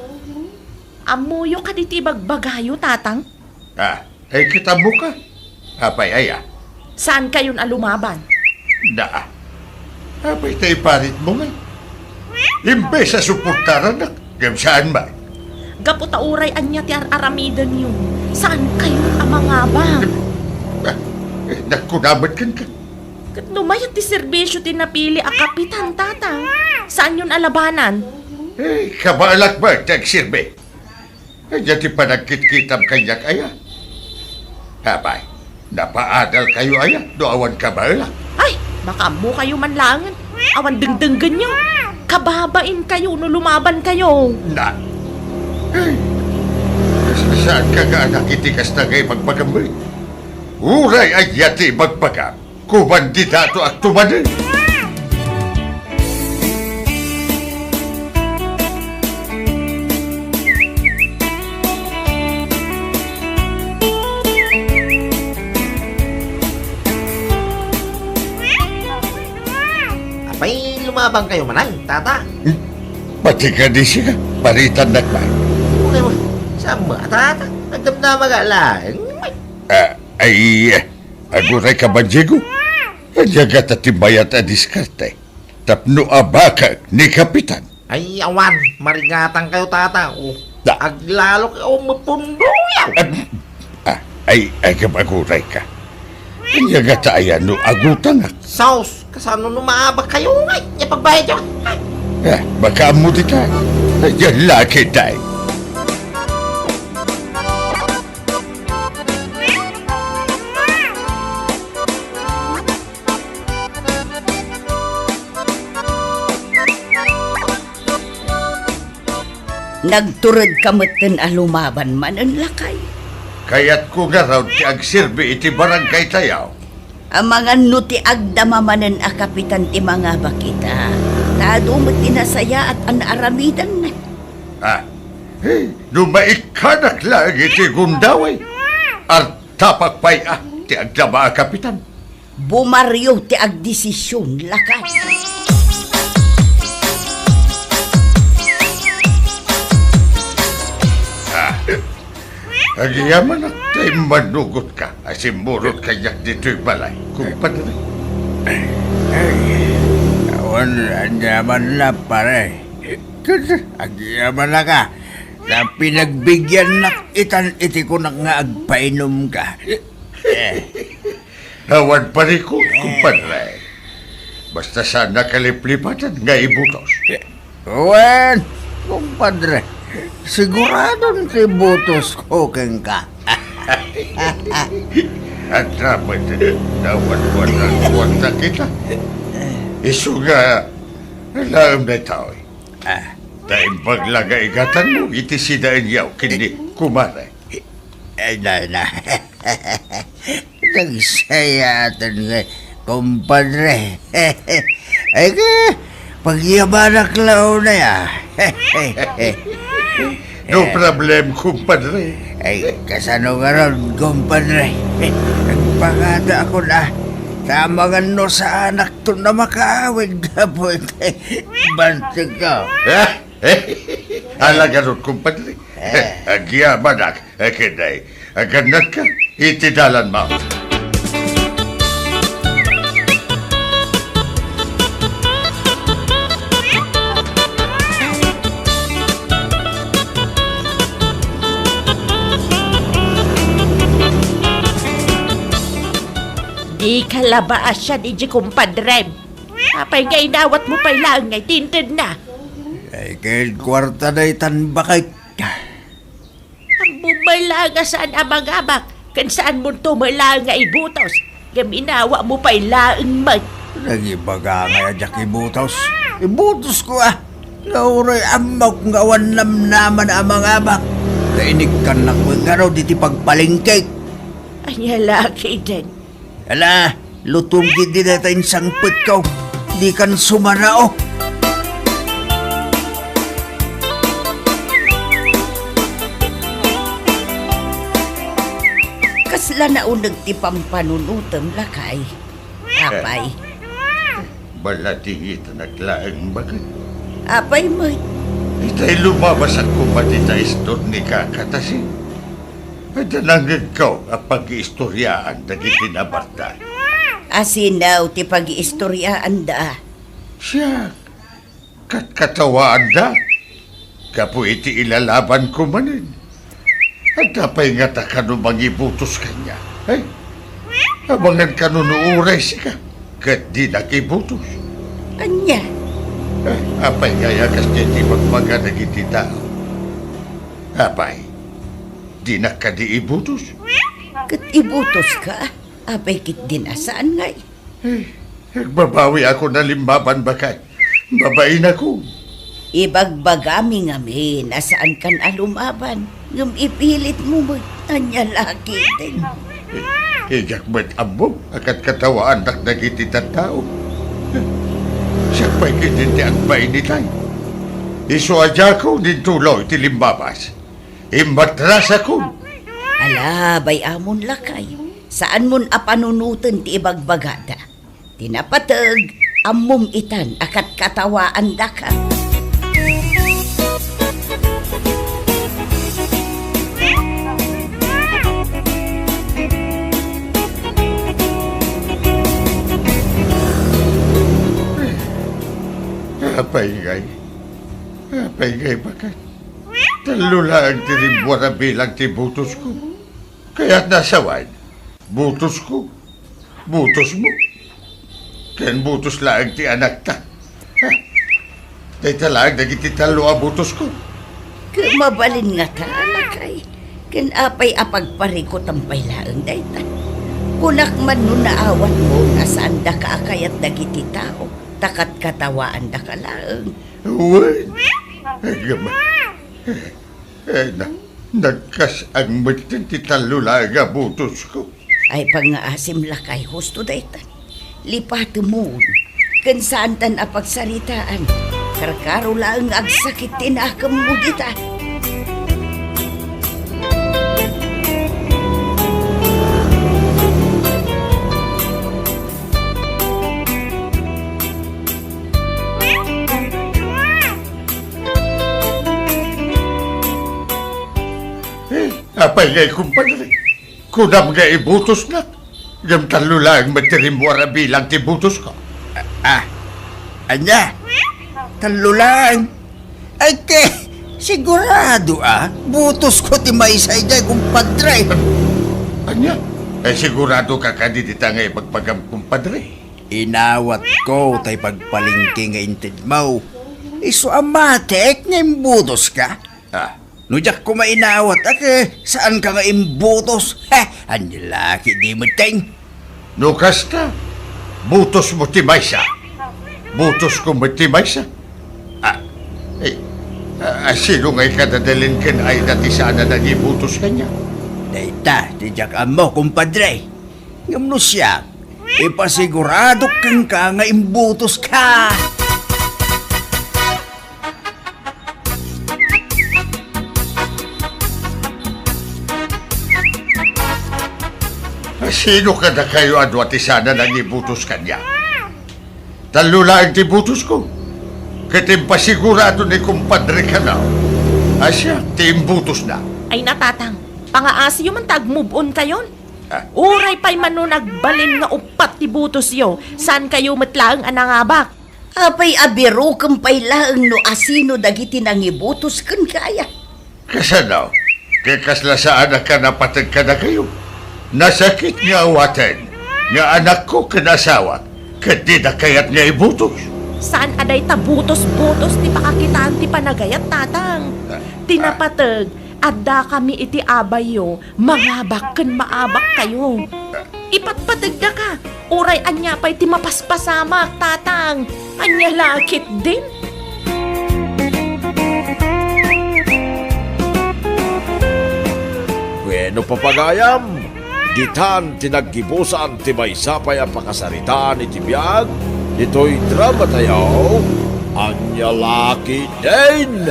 Ammoyo kadi ti ibagbagayo, Tatang? Ah, ay, kitammoka? Apay aya? Saankayon a lumaban? Naa. Apay ta iparitmo ngay? Imbes a suportarannak, ngem saan man. Gapu ta uray ania ti ar-aramidenyo, saankayon a mangabak. Ah, eh, nagkuna met kenka. Ket no mayat ti serbisio ti napili a kapitan, Tatang, saanyon a labanan? Eh, kabaelak met ti agserbi. Ania ti panagkitkitam kaniak aya? Apay, napaadalkayo aya no awan kabaelak? Ay, makaammokayo man laengen. Awan dengdenggenyo. Kababainkayo no lumabankayo. Na. Ay, saanka nga anak iti kasta nga ibagbagam? Uray ania ti ibagbagam. Kumandidatoak manen. Apay, lumabankayo manen, Tata? Hmm? Pati kadi sika, paritannak man. Uray, saan met, Tata? Nagdamdama ka laeng. Ah, ay, Agurayka man, Diego. Ania ngata ti mayat a diskarte tapno abakek ni Kapitan? Ay, awan. Marigatangkayo, Tata. O, da. Aglalo kayo mapundoyaw. Ah, ah, ay, ay, agurayka. Ania ngata aya no agutangak? Sus, kasano no maabakkayo ngay? Ania pagbayadyo? Ah, makaammo dita. Ania la ketdi. Nagturedka metten a lumaban manen, lakay? Kayatko ngarud ti agserbi iti barangaytayo. Amangan no ti agdama manen a kapitan ti mangabak ita, ta adu met ti nasayaat a naaramidanna. Ah, eh, no maikkanak laeng iti gundaway, artapak pay a ti agdama a kapitan. Bumaryo ti agdesision, lakay. Ah, agyamanak ta immanugotka a simmurot kaniak ditoy balay, kumpadre. Ay, awan aniamanna, pare. Agyamanaka ta pinagbigyannak itan iti kunak nga agpainumka. Eh. Awan parikut, kumpadre. Basta saan a kaliplipatan nga ibutos. Wen, kumpadre, siguradon ti butosko kenka. Adda met, nawan-wanan kuarta kita. Isu nga, Laem daytoy. Ah. Ta imbag la nga igatanmo iti sinaenyaw ken ni kumare. Ay, na, na. Nagsayaatan nga, kumpadre. Ay ka, pagyamanak la unay, ah. No problem, kumpadre. Ay, kasano ngarud, kumpadre? Nagpakada ako na. Tama nga no saanakto na makaawid gapu iti banteg ko. Ah? Ala ngarud, kumpadre. Eh. Agyamanak, eh, ket ay, agannatka iti dalanmo. Dika la maasian idiay kumpadrem. Apay nga inawatmo pay laeng nga itintedna? Ay, ken kuarta daytan baket. Ammom met laeng a saan a mangabak, ken saanmonto met laeng nga ibutos, ngem inawatmo pay laeng met. Nagibaga nga diak ibutos. Ibutosko, a. Nga uray ammok nga awan namnama a mangabak. Ta inikkannak met ngarud iti pagpalengkek. Ania la ketdin? Ala, lutom ketdi dayta insangpetko. Dikan sumarao. Kasla nauneg ti pampanunotem, lakay. Apay? Balatingitanak laeng baket. Apay met? Itay lumabas a koma dita istor ni Kaka Tasin. Adda nangngegko a pagiistoriaan dagiti nabarta. Asino ti pagiistoriaanda? Siak, katkatawaanda. Gapu iti ilalabanko manen. Adda pay ngata kano mangibutos kaniak? Ay, amangan kano no uray sika ket dinak ibutos. Ania? Ah, apay ngay a kasdiay ti ibagbaga dagiti tao? Apay, dinak kadi ibutos? Ket ibutoska? Apay ketdin a saan ngay? Eh, agbabawi ako a limmaban, baket. Babainako. Ibagbagami ngamin a saankan a lumaban, ngem ipilitmo met. Ania la ketdin? Eh, diak met ammo a katkatawaannak dagiti tattao. Eh, siak pay ketdin ti agbainitay. Isu a diakon intulo iti limbabas. Immatrasakon. Ala, bay-amon, lakay. Saanmon a panunoten ti ibagbagada. Ti napateg, ammom itan a katkatawaandaka. Apay ngay? Apay ngay, baket? Tallo laeng ti rimmuar a bilang ti butosko. Kayatna a sawen, butosko, butosmo, ken butos laeng ti anakta. Ha? Dayta laeng dagiti tallo a butosko. Ket mabalin ngata, lakay. Ken apay a pagparikutam pay laeng dayta? Kunak man no naawatmo a saandaka a kayat dagiti tao, ta katkatawaandaka laeng. Wen, agama. Eh, na, nagkas-ang met ti tallo laeng a butosko. Ay, pangngaasim, lakay, husto dayta. Lipatemon. Ken saantan a pagsaritaan. Karkaro laeng nga agsakit ti nakemmo dita. Eh, apay ngay, kumpadre? Kunam nga ibutosnak, ngem tallo laeng met ti rimmuar a bilang ti butosko. Ah, ah. Ania? Tallo laeng? Ay, ke, sigurado, a? Butosko ti maysa idiay, kumpadre. Ania? Ay, siguradoka kadi dita nga ibagbagam, kumpadre? Inawatko tay pagpalengke nga intedmo. Isu a matik nga imbutoska. Ah. No diak koma inawat, a, ke, saanka nga imbutos? He, ania la ketdi metten? No kasta, butosmo ti maysa. Butosko met ti maysa. Ah, eh, ah, sino ngay kadadalin ken Aida ti saan a nangibutos kaniak? Dayta ti diak ammo, kumpadre. Ngem no siak, ipasiguradok kenka nga imbutoska. Sino kadakayo a dua ti saan a nangibutos kaniak? Tallo laeng ti butosko. Ket impasigurado ni kumpadre Kanao a siak ti imbutosna. Ay na, Tatang, pangaasiyo man ta agmove on kayon. Ah. Uray pay man no nagbalin nga uppat ti butosyo, saan kayo met laeng a nangabak. Apay a birokem pay laeng no asino dagiti nangibutos kenka aya? Kasano? Ket kasla saan a napateg kadakayo? Nasakit nga awaten nga anakko ken asawak ket dida kayat nga ibutos. Saan a dayta butos-butos ti pakakitaan ti panagayat, Tatang. Ah, ti ah. Napateg, addakami iti abayyo, mangabak ken maabak kayo. Ipatpategdaka, uray ania pay ti mapaspasamak, Tatang. Ania la ketdin? Bueno, papagayam, ditan ti naggibusan ti maysa pay a pakasaritaan iti biag ditoy drama tayo, Ania la ketdin?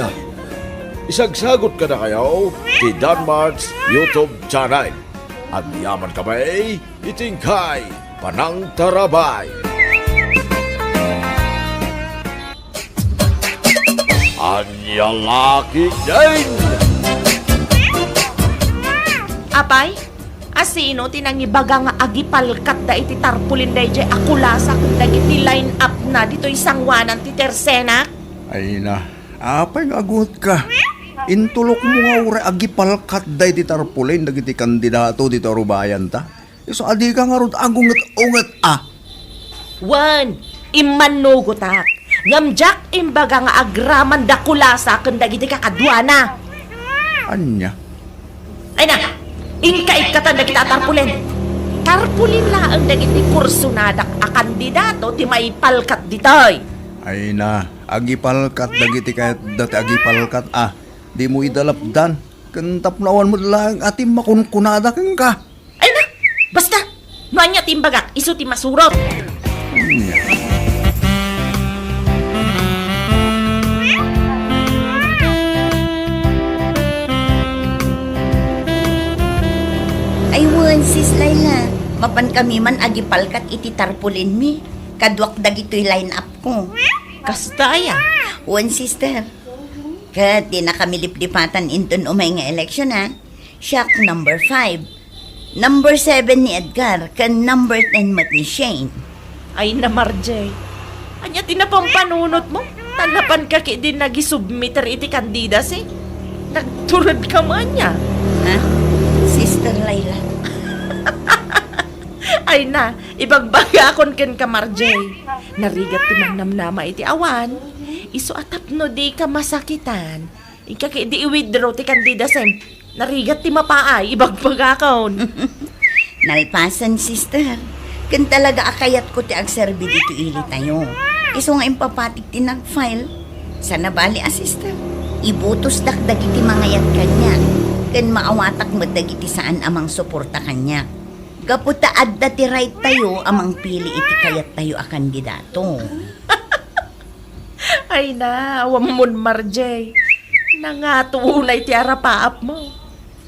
Isagsagot kadakayo ti Danmart's YouTube channel. Agyaman kami iti inkay panangtarabay. Ania la ketdin? Apay, asino ti nangibaga nga agipalkatda iti tarpulin daydiay a kulasa ken dagiti line-up-na ditoy sangoanan ti Tercena? Ay na, apay nga agungetka? Intulokmo nga uray agipalkatda iti tarpulin dagiti kandidato ditoy rubayanta. Isu a dika ngarud agunget-unget a. Wen, immannugotak. Ngem diak imbaga nga agraman da kulasa ken dagiti kakaduana. Ania? Ay na, inka ikkatan dagiti tarpulin. Tarpulin laeng dagiti kursonadak a kandidato ti maipalkat ditoy. Ay na, agipalkat dagiti kayatda ti agipalkat a. Dimo ida lapdan. Ken tapno awan met laeng a ti makunkunada kenka. Ay na! Basta! No ania ti imbagak, isu ti masurot! Ay wen, Sis Laila, mapan kami man agipalkat iti tarpulinmi. Kaduak dagitoy line-up ko. Kasta aya? Wen, sister. Ket dina kami liplipatan inton umay nga eleksyon, ha? Siak number five. Number seven ni Edgar, ken number ten met ni Shane. Ay na, Marjay. Ania ti napampanunotmo? Ta napanka ketdi nagisubmiter iti candidacy? Nagturedka man aya? Ha? Sister Laila. Ay na, ibagbagakon kenka, Marjay. Narigat ti mannamnama iti awan. Isu a tapno dika masakitan, inka ketdi i-withdraw ti candidacym. Narigat ti mapaay, ibagbagakon. Nalpasen, sister. Ken talaga a kayatko ti agserbi ditoy ilitayo. Isu nga impapatik ti nag-file. Sana bali a, sister. Ibutosdak dagiti mangayat kaniak. Ken maawatak met dagiti saan a mangsuporta kaniak. Gapu ta adda ti right tayo a mangpili iti kayattayo a kandidato. Ay na, awammon, Marjay. Nangato unay ti arapaapmo.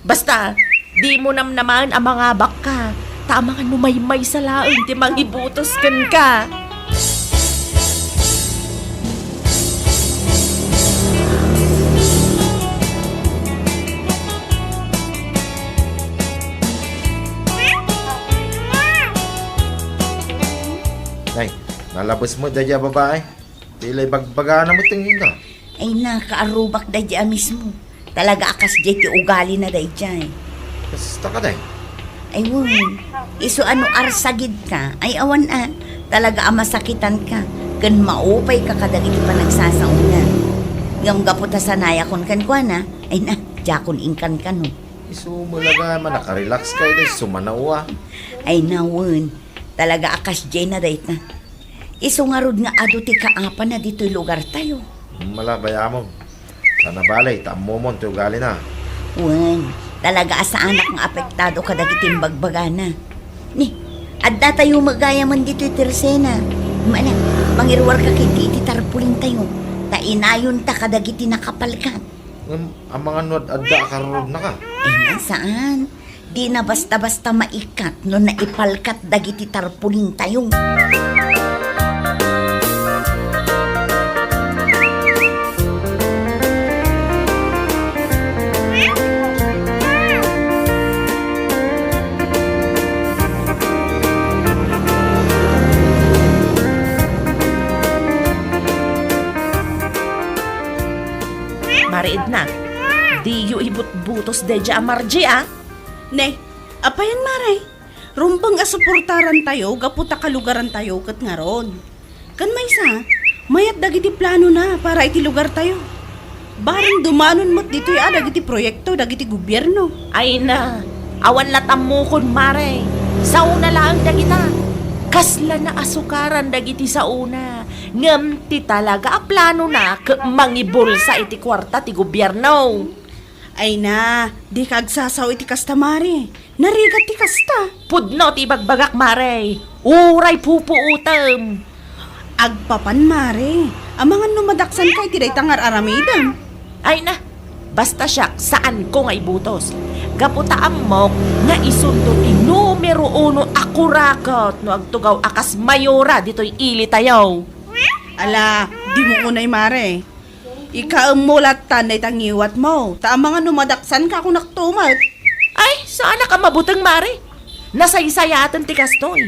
Basta, dimo namnamaen a mangabakka, ta amangan no maymaysa laeng ti mangibutos kenka. Nay, nalabes met daydiay a babai. Ti la ibagbagana met kenka. Ay na, kaarrubak daydiay a mismo. Talaga a kasdiay ti ugalina daydiay. Kasta kadi? Ay wen, isu a no arsagidka, ay awan a, talaga a masakitanka, ken maupayka kadagiti panagsasaona. Ngem gapu ta sanayakon kenkuana, ay na, diakon inkankano. Isu met laeng a nakarelaxka iti sumanawa. Ay na wen, talaga a kasdiayna dayta. Isu ngarud nga adu ti kaapana ditoy lugartayo. Malabay, amom. Sana balay, ta ammomon ti ugalina. Wen, talaga a saanak nga apektado kadagiti imbagbagana. Ni, adda tayo met gayamen ditoy tersena. Mana, mangiruarka ketdi iti tarpulintayo, ta inayonta kadagiti nakapalkat. Ngem, amangan no ad-adda a karurudnaka? Ay, na, saan? Dina basta-basta maikkat no naipalkat dagiti tarpulintayo. Mare Edna, diyo ibutbutos daydiay a Margie, a? Ne, apayen, Mare? Rumbeng a suportarantayo gapu ta kalugarantayo ket ngarud. Ken maysa, mayat dagiti planona para iti lugartayo. Bareng dumanon met ditoy a dagiti proyekto dagiti gobierno. Ay na, awan la tammokon, Mare. Saona laeng dagita. Kasla naasukaran dagiti saona. Ngem ti talaga a planona ket mangibulsa iti kuarta ti gobierno. Ay na, dika agsasao iti kasta, Mare. Narigat ti kasta. Pudno ti ibagbagak, Mare. Uray pupuotem. Agpapan, Mare. Amangan no madaksanka iti dayta nga ar-aramidem. Ay na, basta siak, saanko nga ibutos. Gapu ta ammok nga isunto ti numero uno a kuraket no agtugaw a kas mayora ditoy ilitayo. Ala, dimo unay, Mare. Ikaemmo lattan dayta ngiwatmo, ta amangan no madaksanka, kunak tumet. Ay, saanak a mabuteng, Mare. Nasaysayaten ti kastoy.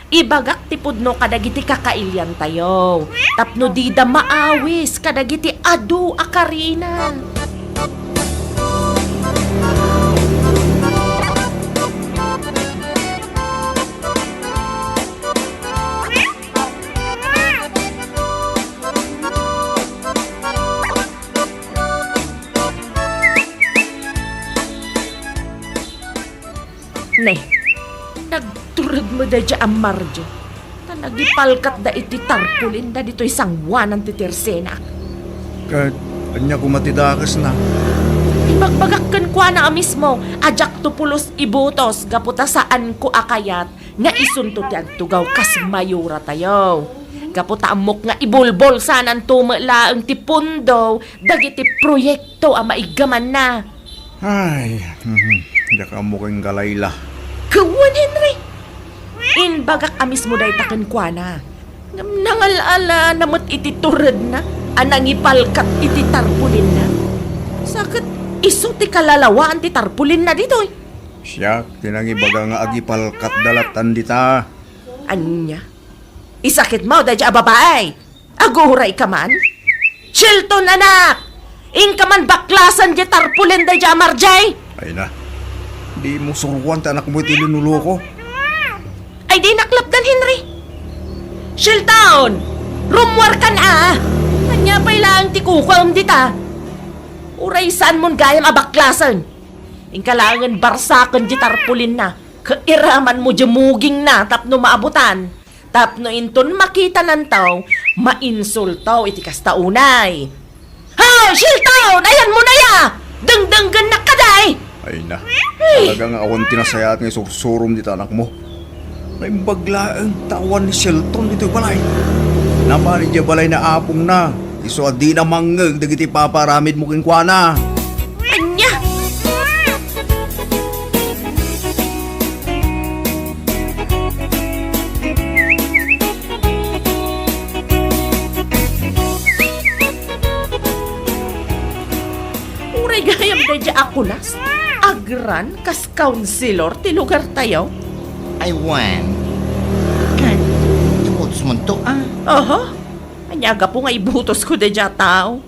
Ibagak ti pudno kadagiti kakailiantayo, tapno dida maawis kadagiti adu a karina. Ne, nagtured met daydiay a Margie, ta nagipalkatda iti tarpulinda ditoy sangoanan ti tersenak. Ket ania koma ti dakesna? Ibagbagak kenkuana a mismo a diakto pulos ibutos gapu ta saanko a kayat nga isunto ti agtugaw kas mayora tayo. Gapu ta ammok nga ibulbulsananto met laeng ti pondo dagiti proyekto a maiggamanna. Ay, mhm, diak ammo ken Galayla. Ket wen, Henry, imbagak a mismo dayta kenkuana. Ngem nangal-alana met iti turedna a nangipalkat iti tarpulinna. Sa ket isu ti kalalawaan ti tarpulinna ditoy. Siak ti nangibaga nga agipalkatda lattan dita. Ania? Isakitmo daydiay a babai? Agurayka man? Shelton, anak! Inka man baklasen diay tarpulin daydiay a Margie! Ay na, dimo suroan ti anakmo iti linuloko. Ay, dinak lapdan, Henry. Shelton! Rummuarkan a! Ania pay laeng ti kukuam dita? Uray saanmon gayam a baklasen. Inka laengen barsaken diay tarpulinna, ket iramanmo diay mugingna tapno maabutan. Tapno inton makitananto, mainsulto iti kasta unay. Hoy, Shelton! Ayanmo na ya! Dengdenggennak kadi! Ay na, talaga nga awan ti nasayaat nga isursurom dita anakmo. Naimbag laeng ta awan ni Shelton ditoy balay. Napan idiay balay na apongna, isu a dina mangngeg dagiti ipapaaramidmo kenkuana. Ania? Uray gayam daydiay a kunas, agran kas kaunsilor ti lugartayo. Ay, wen. Ket, ibutusmonto, a? Aha. Ania gapu nga ibutosko daydiay a tao?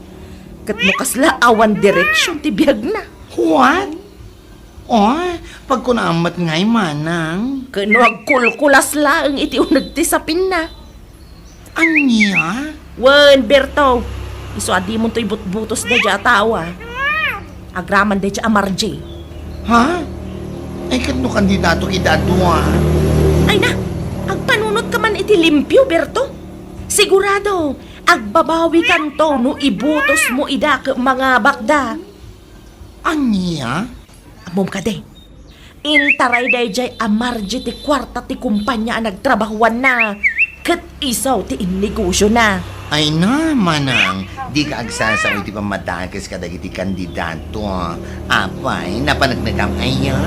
Ket no kasla awan direksion ti biagna. What? O, pagkunam met ngay, manang. Ket no agkulkulas laeng iti uneg ti sapinna. Ania? Wen, Berto, isu a dimonto ibutbutos daydiay a tao, a. Agraman daydiay a Margie. Ha? Ay, ket no kandidato ida a dua? Ay na, agpanunotka man iti limpio, Berto. Sigurado, agbabawikanto no ibutosmo ida ket mangabakda. Ania? Ammom kadi, intaray daydiay a Margie ti kuarta ti kumpania a nagtrabahoanna, ket isu ti innegosiona. Ay na, manang, dika agsasao iti pammadakes kadagiti kandidato. Apay, napaneknekam aya?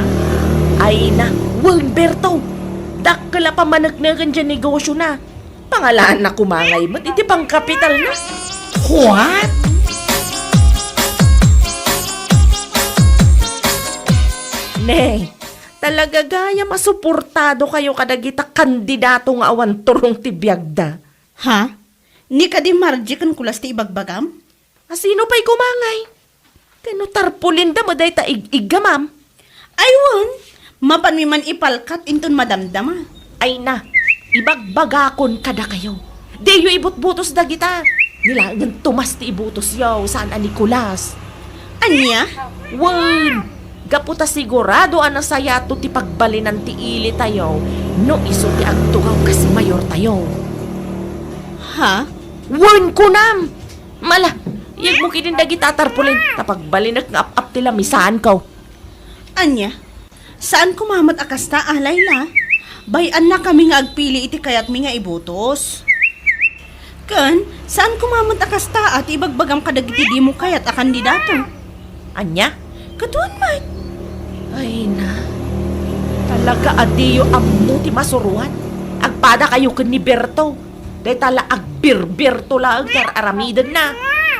Ay na, wen, Berto. Dakkel a pamanekneken diay negosiona. Pangalaanna koma ngay met iti pangkapitalna. What? Ne, talaga gayam a suportadokayo kadagita kandidato nga awan turong ti biagda. Ha? Ni kadi Margie ken Kulas ti ibagbagam? A sino pay koma ngay? Ken no tarpulinda met dayta ig-iggamam? Ay wen, mapanmi man ipalkat inton madamdama. Ay na, ibagbagakon kadakayo. Diyo ibutbutos dagita. Ni laengen Tomas ti ibutosyo, saan a Nicolas. Ania? Wen, gapu ta sigurado a nasayato ti pagbalinan ti ilitayo no isu ti agtugaw kas mayortayo. Ha? Wen, kunam! Mala, iyegmo ketdin dagita a tarpulin, ta pagbalinek nga ap-ap ti lamisaanko. Ania? Saan koma met a kasta, a, Laila? Bay-annakami nga agpili iti kayatmi nga ibutos. Ken, saan koma met a kasta, a, ti ibagbagam kadagiti dimo kayat a kandidato. Ania? Ket wen met. Ay na, talaga a diyo ammo ti masuroan. Agpadakayo ken ni Berto. Dayta la agbirbirto laeng ti ar-aramidenna.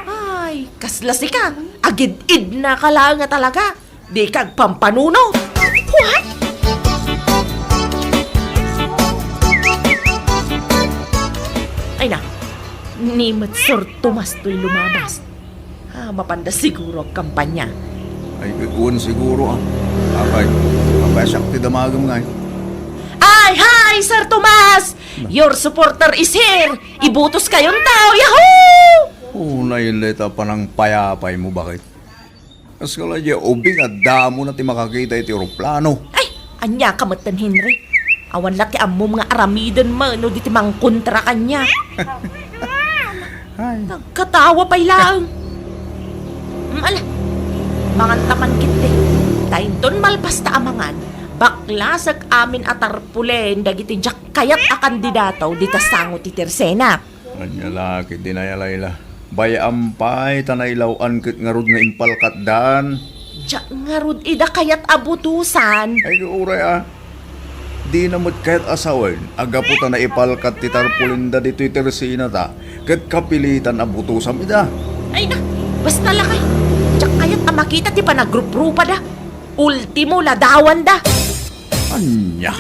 Ay, kasla sika, agid-idnaka laeng a talaga. Dika agpampanunot. What? Ay na, ni met Sir Tomas toy lumabas. Ah, mapanda siguro agkampanya. Ay, ket wen siguro, a. Apay, apay, siak ti damagem ngay. Ay, hi, Sir Tomas! Your supporter is here! Ibutos kayonto! Yahoo! Unay ita panangpayapaymo, baket. Kas kala diay ubing a damona ti makakita iti eroplano. Ay, ania ka metten, Henry? Awan la ti ammom nga aramiden mano diti mangkontra kaniak. Ay. Nagkatawa pay laeng. Mm, ala, manganta man ketdi. Ta inton malpasta a mangan, baklasek amin a tarpulen dagiti diak kayat a kandidato dita sango ti tersenak. Ania la ketdin aya, Laila? Bay-am pay ta nailaw-an ket ngarud nga impalkatdan. Diak ngarud ida kayat a butosan. Ay, uray a. Dina met kayat a sawen a gapu ta naipalkat ti tarpulenda ditoy tersenata ket kapilitan a butosam ida. Ay na, basta lakay. Diak kayat a makita ti panagruprupada. Ultimo, ladawanda. Ania?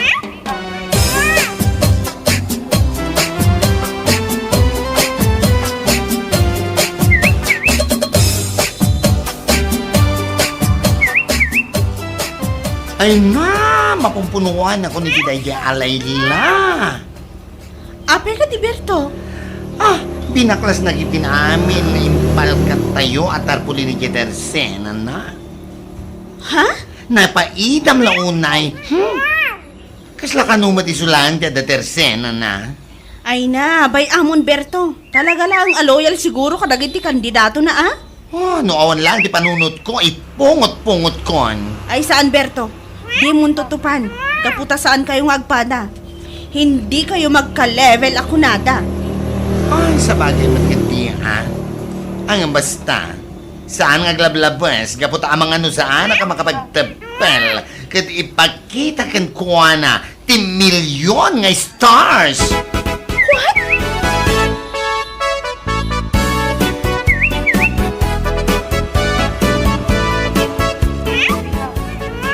Ay na, mapumpunuan ako ni daydiay a Laila. Apay ka ti Berto? Ah, binaklas na ketdin amin nga impalkattayo a tarpulin idiay tersenana. Ha? Napaidam la unay. Hmm? Kasla kano met isu laeng ti adda tersenana? Ay na, bay-amon, Berto. Talaga laeng a loyal siguro kadagiti kandidatona, a? Oh, no awan laeng ti panunotko, ipungot-pungotkon. Ay saan, Berto. Dimon tutupan. Gapu ta saankayo nga agpada. Hindi kayo magka-level a kunada. Ay, sabagay met ketdi, a? Ang basta, saan nga aglablabes, gapu ta amangan no saanak a makapagteppel, ket ipakita kenkuana ti milyon nga stars. What?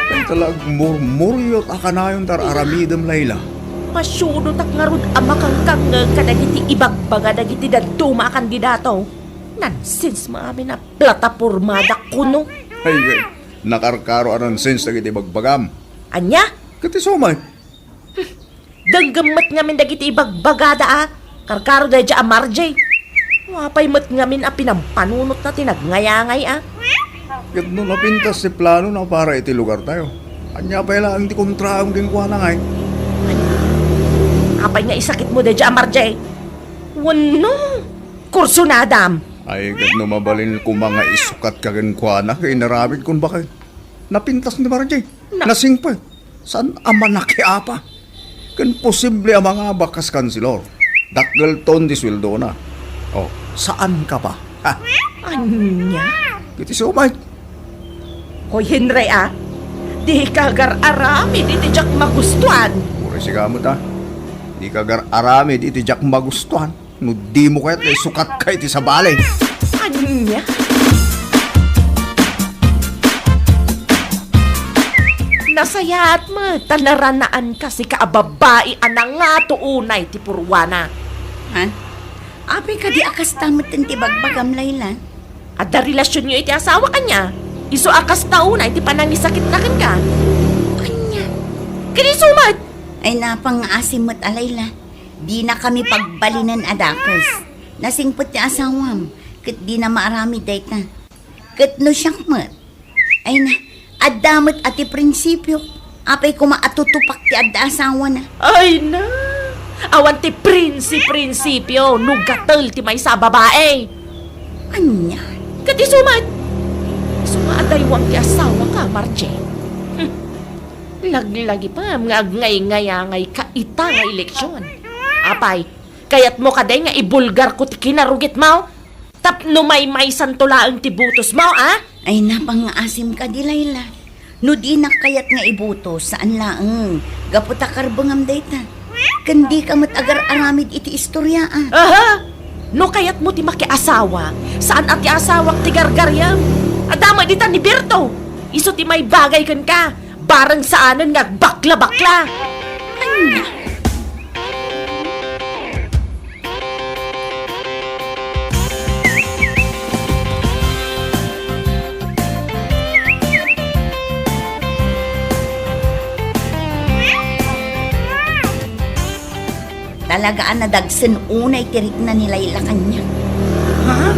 Ken talaga agmurmuryot a kanayon ti ar-aramidem, Laila. Masiudotak ngarud a makangkangngeg kadagiti ibagbaga dagiti dadduma a kandidato. Nonsense mo amin a platapormada kuno. Ay, ay, nakarkaro a nonsense dagiti ibagbagam. Ania? Ket isu met. Denggem met ngamin dagiti ibagbagada a karkaro daydiay a Margie. Apay met ngamin a pinampanunotna ti nagngayaangay a. Ket no napintas ti planona para iti lugartayo, ania pay laeng ti kontraem kenkuana ngay? Apay nga isakitmo daydiay a Margie? Wenno, kursunadam. Ay, ket no mabalin koma nga isukatka kenkuana, ket inaramidkon baket. Napintas ni Margie. Na- Nasingpet. Saan a manakiapa? Ken posible a mangabak kas kanselor. Dakkelton ti sueldona. Oh, saan ka pa? Ha? Ania? Iti sumat. Hoy, Henry, a, dika agar-aramid iti diak magustuan. Uray sika met, a. Dika agar-aramid iti diak magustuan. No dimo kayat nga isukatka iti sabali. Ania? Nasayaat met ta naranaanka sika a babai a nangato unay ti purwana. Ha? Apay kadi a kasta met ti bagbagam, Layla? Adda relasionyo iti asawa kaniak. Isu a kasta unay ti panangisakitna kenka. Ania? Ket isu met. Ay, napangngasim met a, Layla. Dinakami pagbalinen a dakes. Nasingpet ti asawam, ket dina maaramid dayta. Ket no siak met, ay na, adda met a ti prinsipio. Apay koma a tutupak ti adda asawana? Ay na, awan ti prinsi-prinsipio no gatel ti maysa a babae. Ania? Ket isu met, isu nga adaywang ti asawaka, Margie. Hmm. Laglagipem nga agngayngayangayka ita nga eleksion. Apay, kayatmo kadi nga ibulgarko ti kinarugitmo? Tapno maymaysanto laeng ti butosmo, a? Ay, napangngaasim kadi, Layla. No dinak kayat nga ibutos, saan laeng. Gapu ta karbengam dayta. Ken dika met agar-aramid iti istorya, a. Aha! No kayatmo ti makiasawa, saan a ti asawak ti gargariam. Adda met dita ni Berto. Isu ti maibagay kenka. Bareng saanen nga agbakla-bakla. Ania? Talaga a nadagsen unay ti rikna ni Layla kaniak. Ha?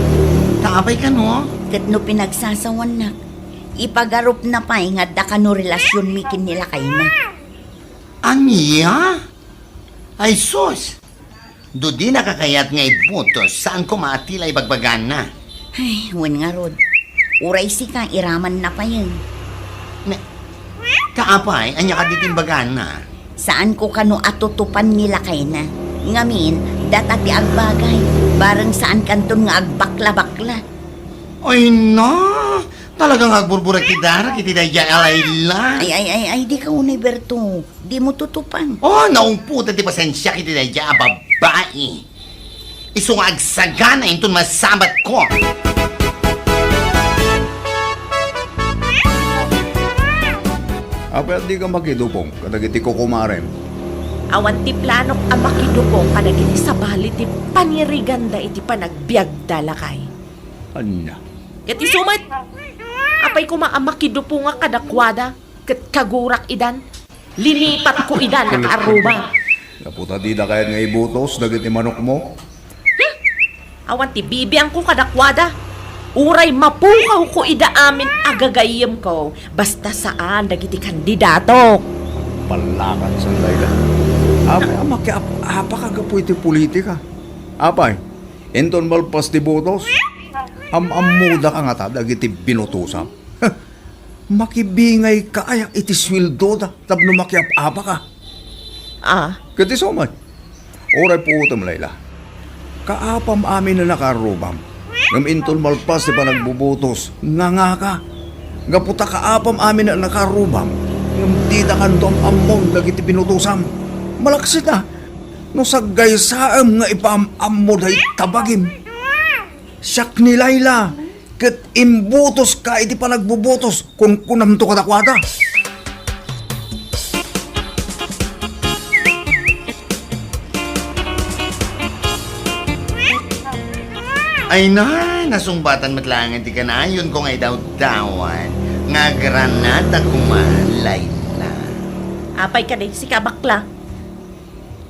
Ta apay kano? Ket no pinagsasawannak, ipagarupna pay nga adda kano relasionmi ken ni lakayna. Ania? Ay sus! No dinaka kayat nga ibutos, saan koma a ti la ibagbagana? Ay, wen ngarud. Uray sika, iramanna payen. Ne, ta apay, ania kadi ti imbagana? Saanko kano a tutupan ni lakayna. Ngamin, data ti agbagay. Bareng saankanton nga agbakla-bakla. Ay na! Talaga nga agburburak ti darak iti daydiay a Layla. Ay, ay, ay, ay, dika unay, Berto. Dimo tutupan. Oh, naungputan ti pasensiak iti daydiay a babai. Isu nga agsagana inton masabatko. Apay a dika makidupong kadagiti kukumarem? Awan ti planok a makidupong kadagiti sabali ti paniriganda iti panagbiagda, lakay. Ania? Ket isu met, apay koma a makidupongak kadakuada, ket kagurak idan, linipatko idan a kaarrubam. Gapu ta dida kayat nga ibutos dagiti manokmo. Hmm? Awan ti bibiangko kadakuada. Uray mapukawko ida amin a gagayyemko, basta saan dagiti kandidatok. Pallakan, San Layla. Apay a makiap-apaka gapu iti politika? Apay, inton malpas ti butos, am-ammodaka ngata dagiti binutosam? Makibingayka aya iti sueldoda tapno makiap-apaka? Ah. Ket isu met, uray puotem, Layla. Kaapam amin a nakaarrubam, ngem inton malpas ti panagbubutos, ngangaka. Gapu ta kaapam amin a nakaarrubam, ngem dida kanto am-ammon dagiti binutosam. Malaksid a, no saggaysaem nga ipaam-ammo dayta bagim. Siak ni Layla, ket imbutoska iti panagbubutos, kunkunamto kadakuada. Ay na, nasungbatan met laengen ti kanayonko nga idawdawan nga agranata koma, Layla. Apay kadi, sika bakla?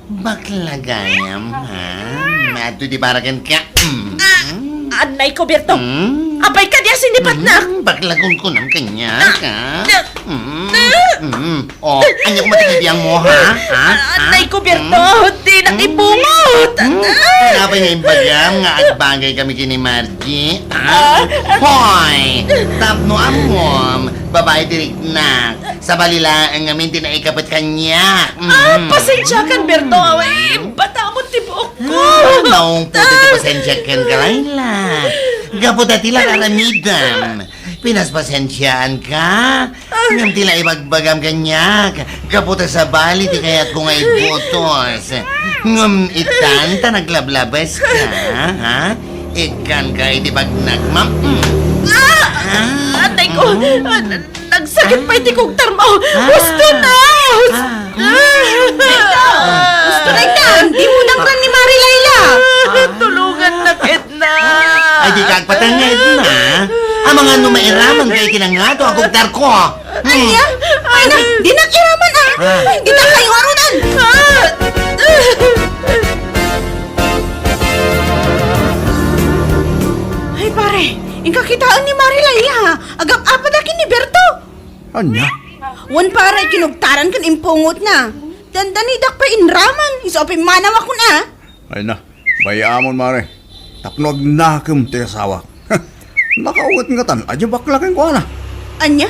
Bakla gayam, ha? Maadto di para kenka. Mm. Ah, anay ko, Berto. Mm. Apay kadi a sinipatnak? Mm, bakla kunkunam kaniak, ha? Ah, ah. Mm. Mm. Oh, ania koma ti bibiangmo, ha? Ha? Ah, Ha? anay ko, Berto, Hmm? di na Hmm? ipungot. Hmm? Apay nga imbagam nga agbagay kami ken ni Margie, ha? Ah. Hoy! Tapno ammom, babae ti riknak. Sabali laeng ngamin ti naikapet kaniak. Ah, Mm. pasensiakan, Berto. Eh, bataem ti buokko. Ah, naungpot ti pasensiakan ka, Laila. Gapu ta ti la aramidem. Pinaspasensiaanka. Ngem ti la ibagbagam kaniak, gapu ta sabali ti kayatko nga ibutos. Ngem itan ta naglablabeska, ha? Ikkanka iti bagnak, ma'am. Mm. Ah! Ah! Atay ko! Mm. Ah, nagsakit pay ti kugtarmo! Ah! Husto na! Hus- Ah! Ah! Husto na ita! Di mo dangran ni Mari Laila! Ah! Tulungannak, Edna! Ay, di ka agpatay nga, Edna. Amangan no mairaman kay kinangato a kugtarko. Ania? Ay na, dinak iraman, ah! Ah. Ay, dita kayo arudan! Ay, pare, inka kitaen ni Mari Laila, agap-apada ken ni Berto. Ania? Wen, pare, kinugtaran ken impungotna. Dandanidak pay inraman, isu a pimmanawakon, ah. Ay na, bay-amon, mare. Tapno agnakem ti asawak. Nakaawat ngatan a diay bakla kenkuana. Ania?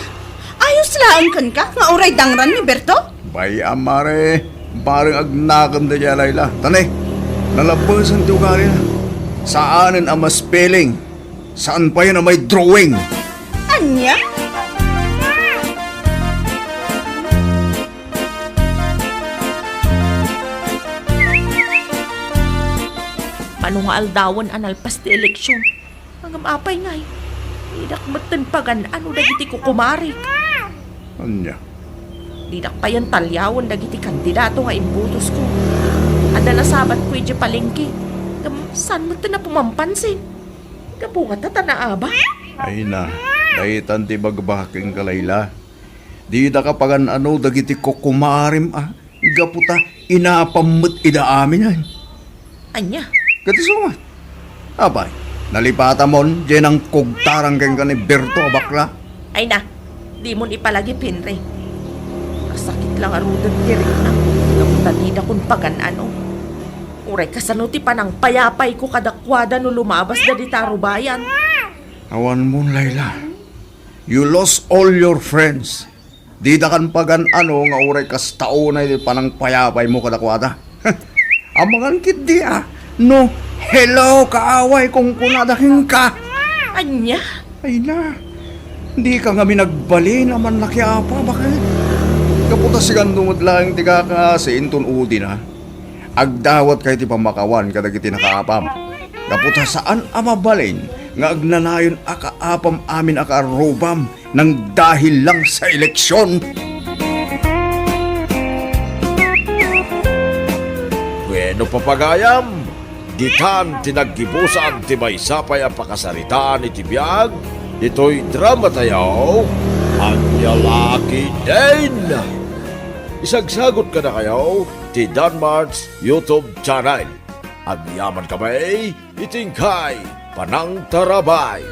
Ayos laeng kenka nga uray dangran ni Berto? Bay-am, mare. Bareng agnakem daydiay a Laila. Tani, nalabbesen ti ugalina. Saanen a ma-spelling. Saan payen a may drawing. Ania? Mano nga aldawen a nalpas ti eleksion. Ngem apay ngay, didak metten pagan-ano dagiti kukumarik. Ania? Didak payen taliawen dagiti kandidato nga imbutosko. Adda nasabatko idiay palengke. Ngem saan metten a pumampansin. Gapu ngata ta naabak. Ay na, daytan ti ibagbakem kenka, Laila. Didaka pagan-ano dagiti kukumarim a gapu ta inapam met ida amin, ay. Ania? Ket isu met. Apay, nalipatamon diay nangkugtarang kenka ni Berto a bakla? Ay na, dimon ipalagip, Henry. Nasakit la ngaruden ti riknak gapu ta didakon pagan-ano. Uray kasano ti panangpayapayko kadakuada no lumabasda dita rubayan? Awanmon, Laila. You lost all your friends. Didakan pagan-ano nga uray kasta unay ti panangpayapaymo kadakuada. Amangan ketdi a, no, "Hello, kaaway," kunkunada kenka. Ania? Ay na, dika ngamin agbalin a mannakiapa, baket. Gapu ta sika no met laeng ti kakaasi inton udina. Agdawatka iti pammakawan kadagiti nakaapam. Gapu ta saan a mabalin nga agnanayon a kaapam amin a kaarrubam nangdahil lang sa eleksion. Bueno, papagayam, ditan ti naggibusan ti maysa pay a pakasaritaan iti biag, ditoy drama tayo, Ania La Ketdin. Isagsagot kadakayo ti Danmart's YouTube channel. Agyamankami iti inkay panangtarabay.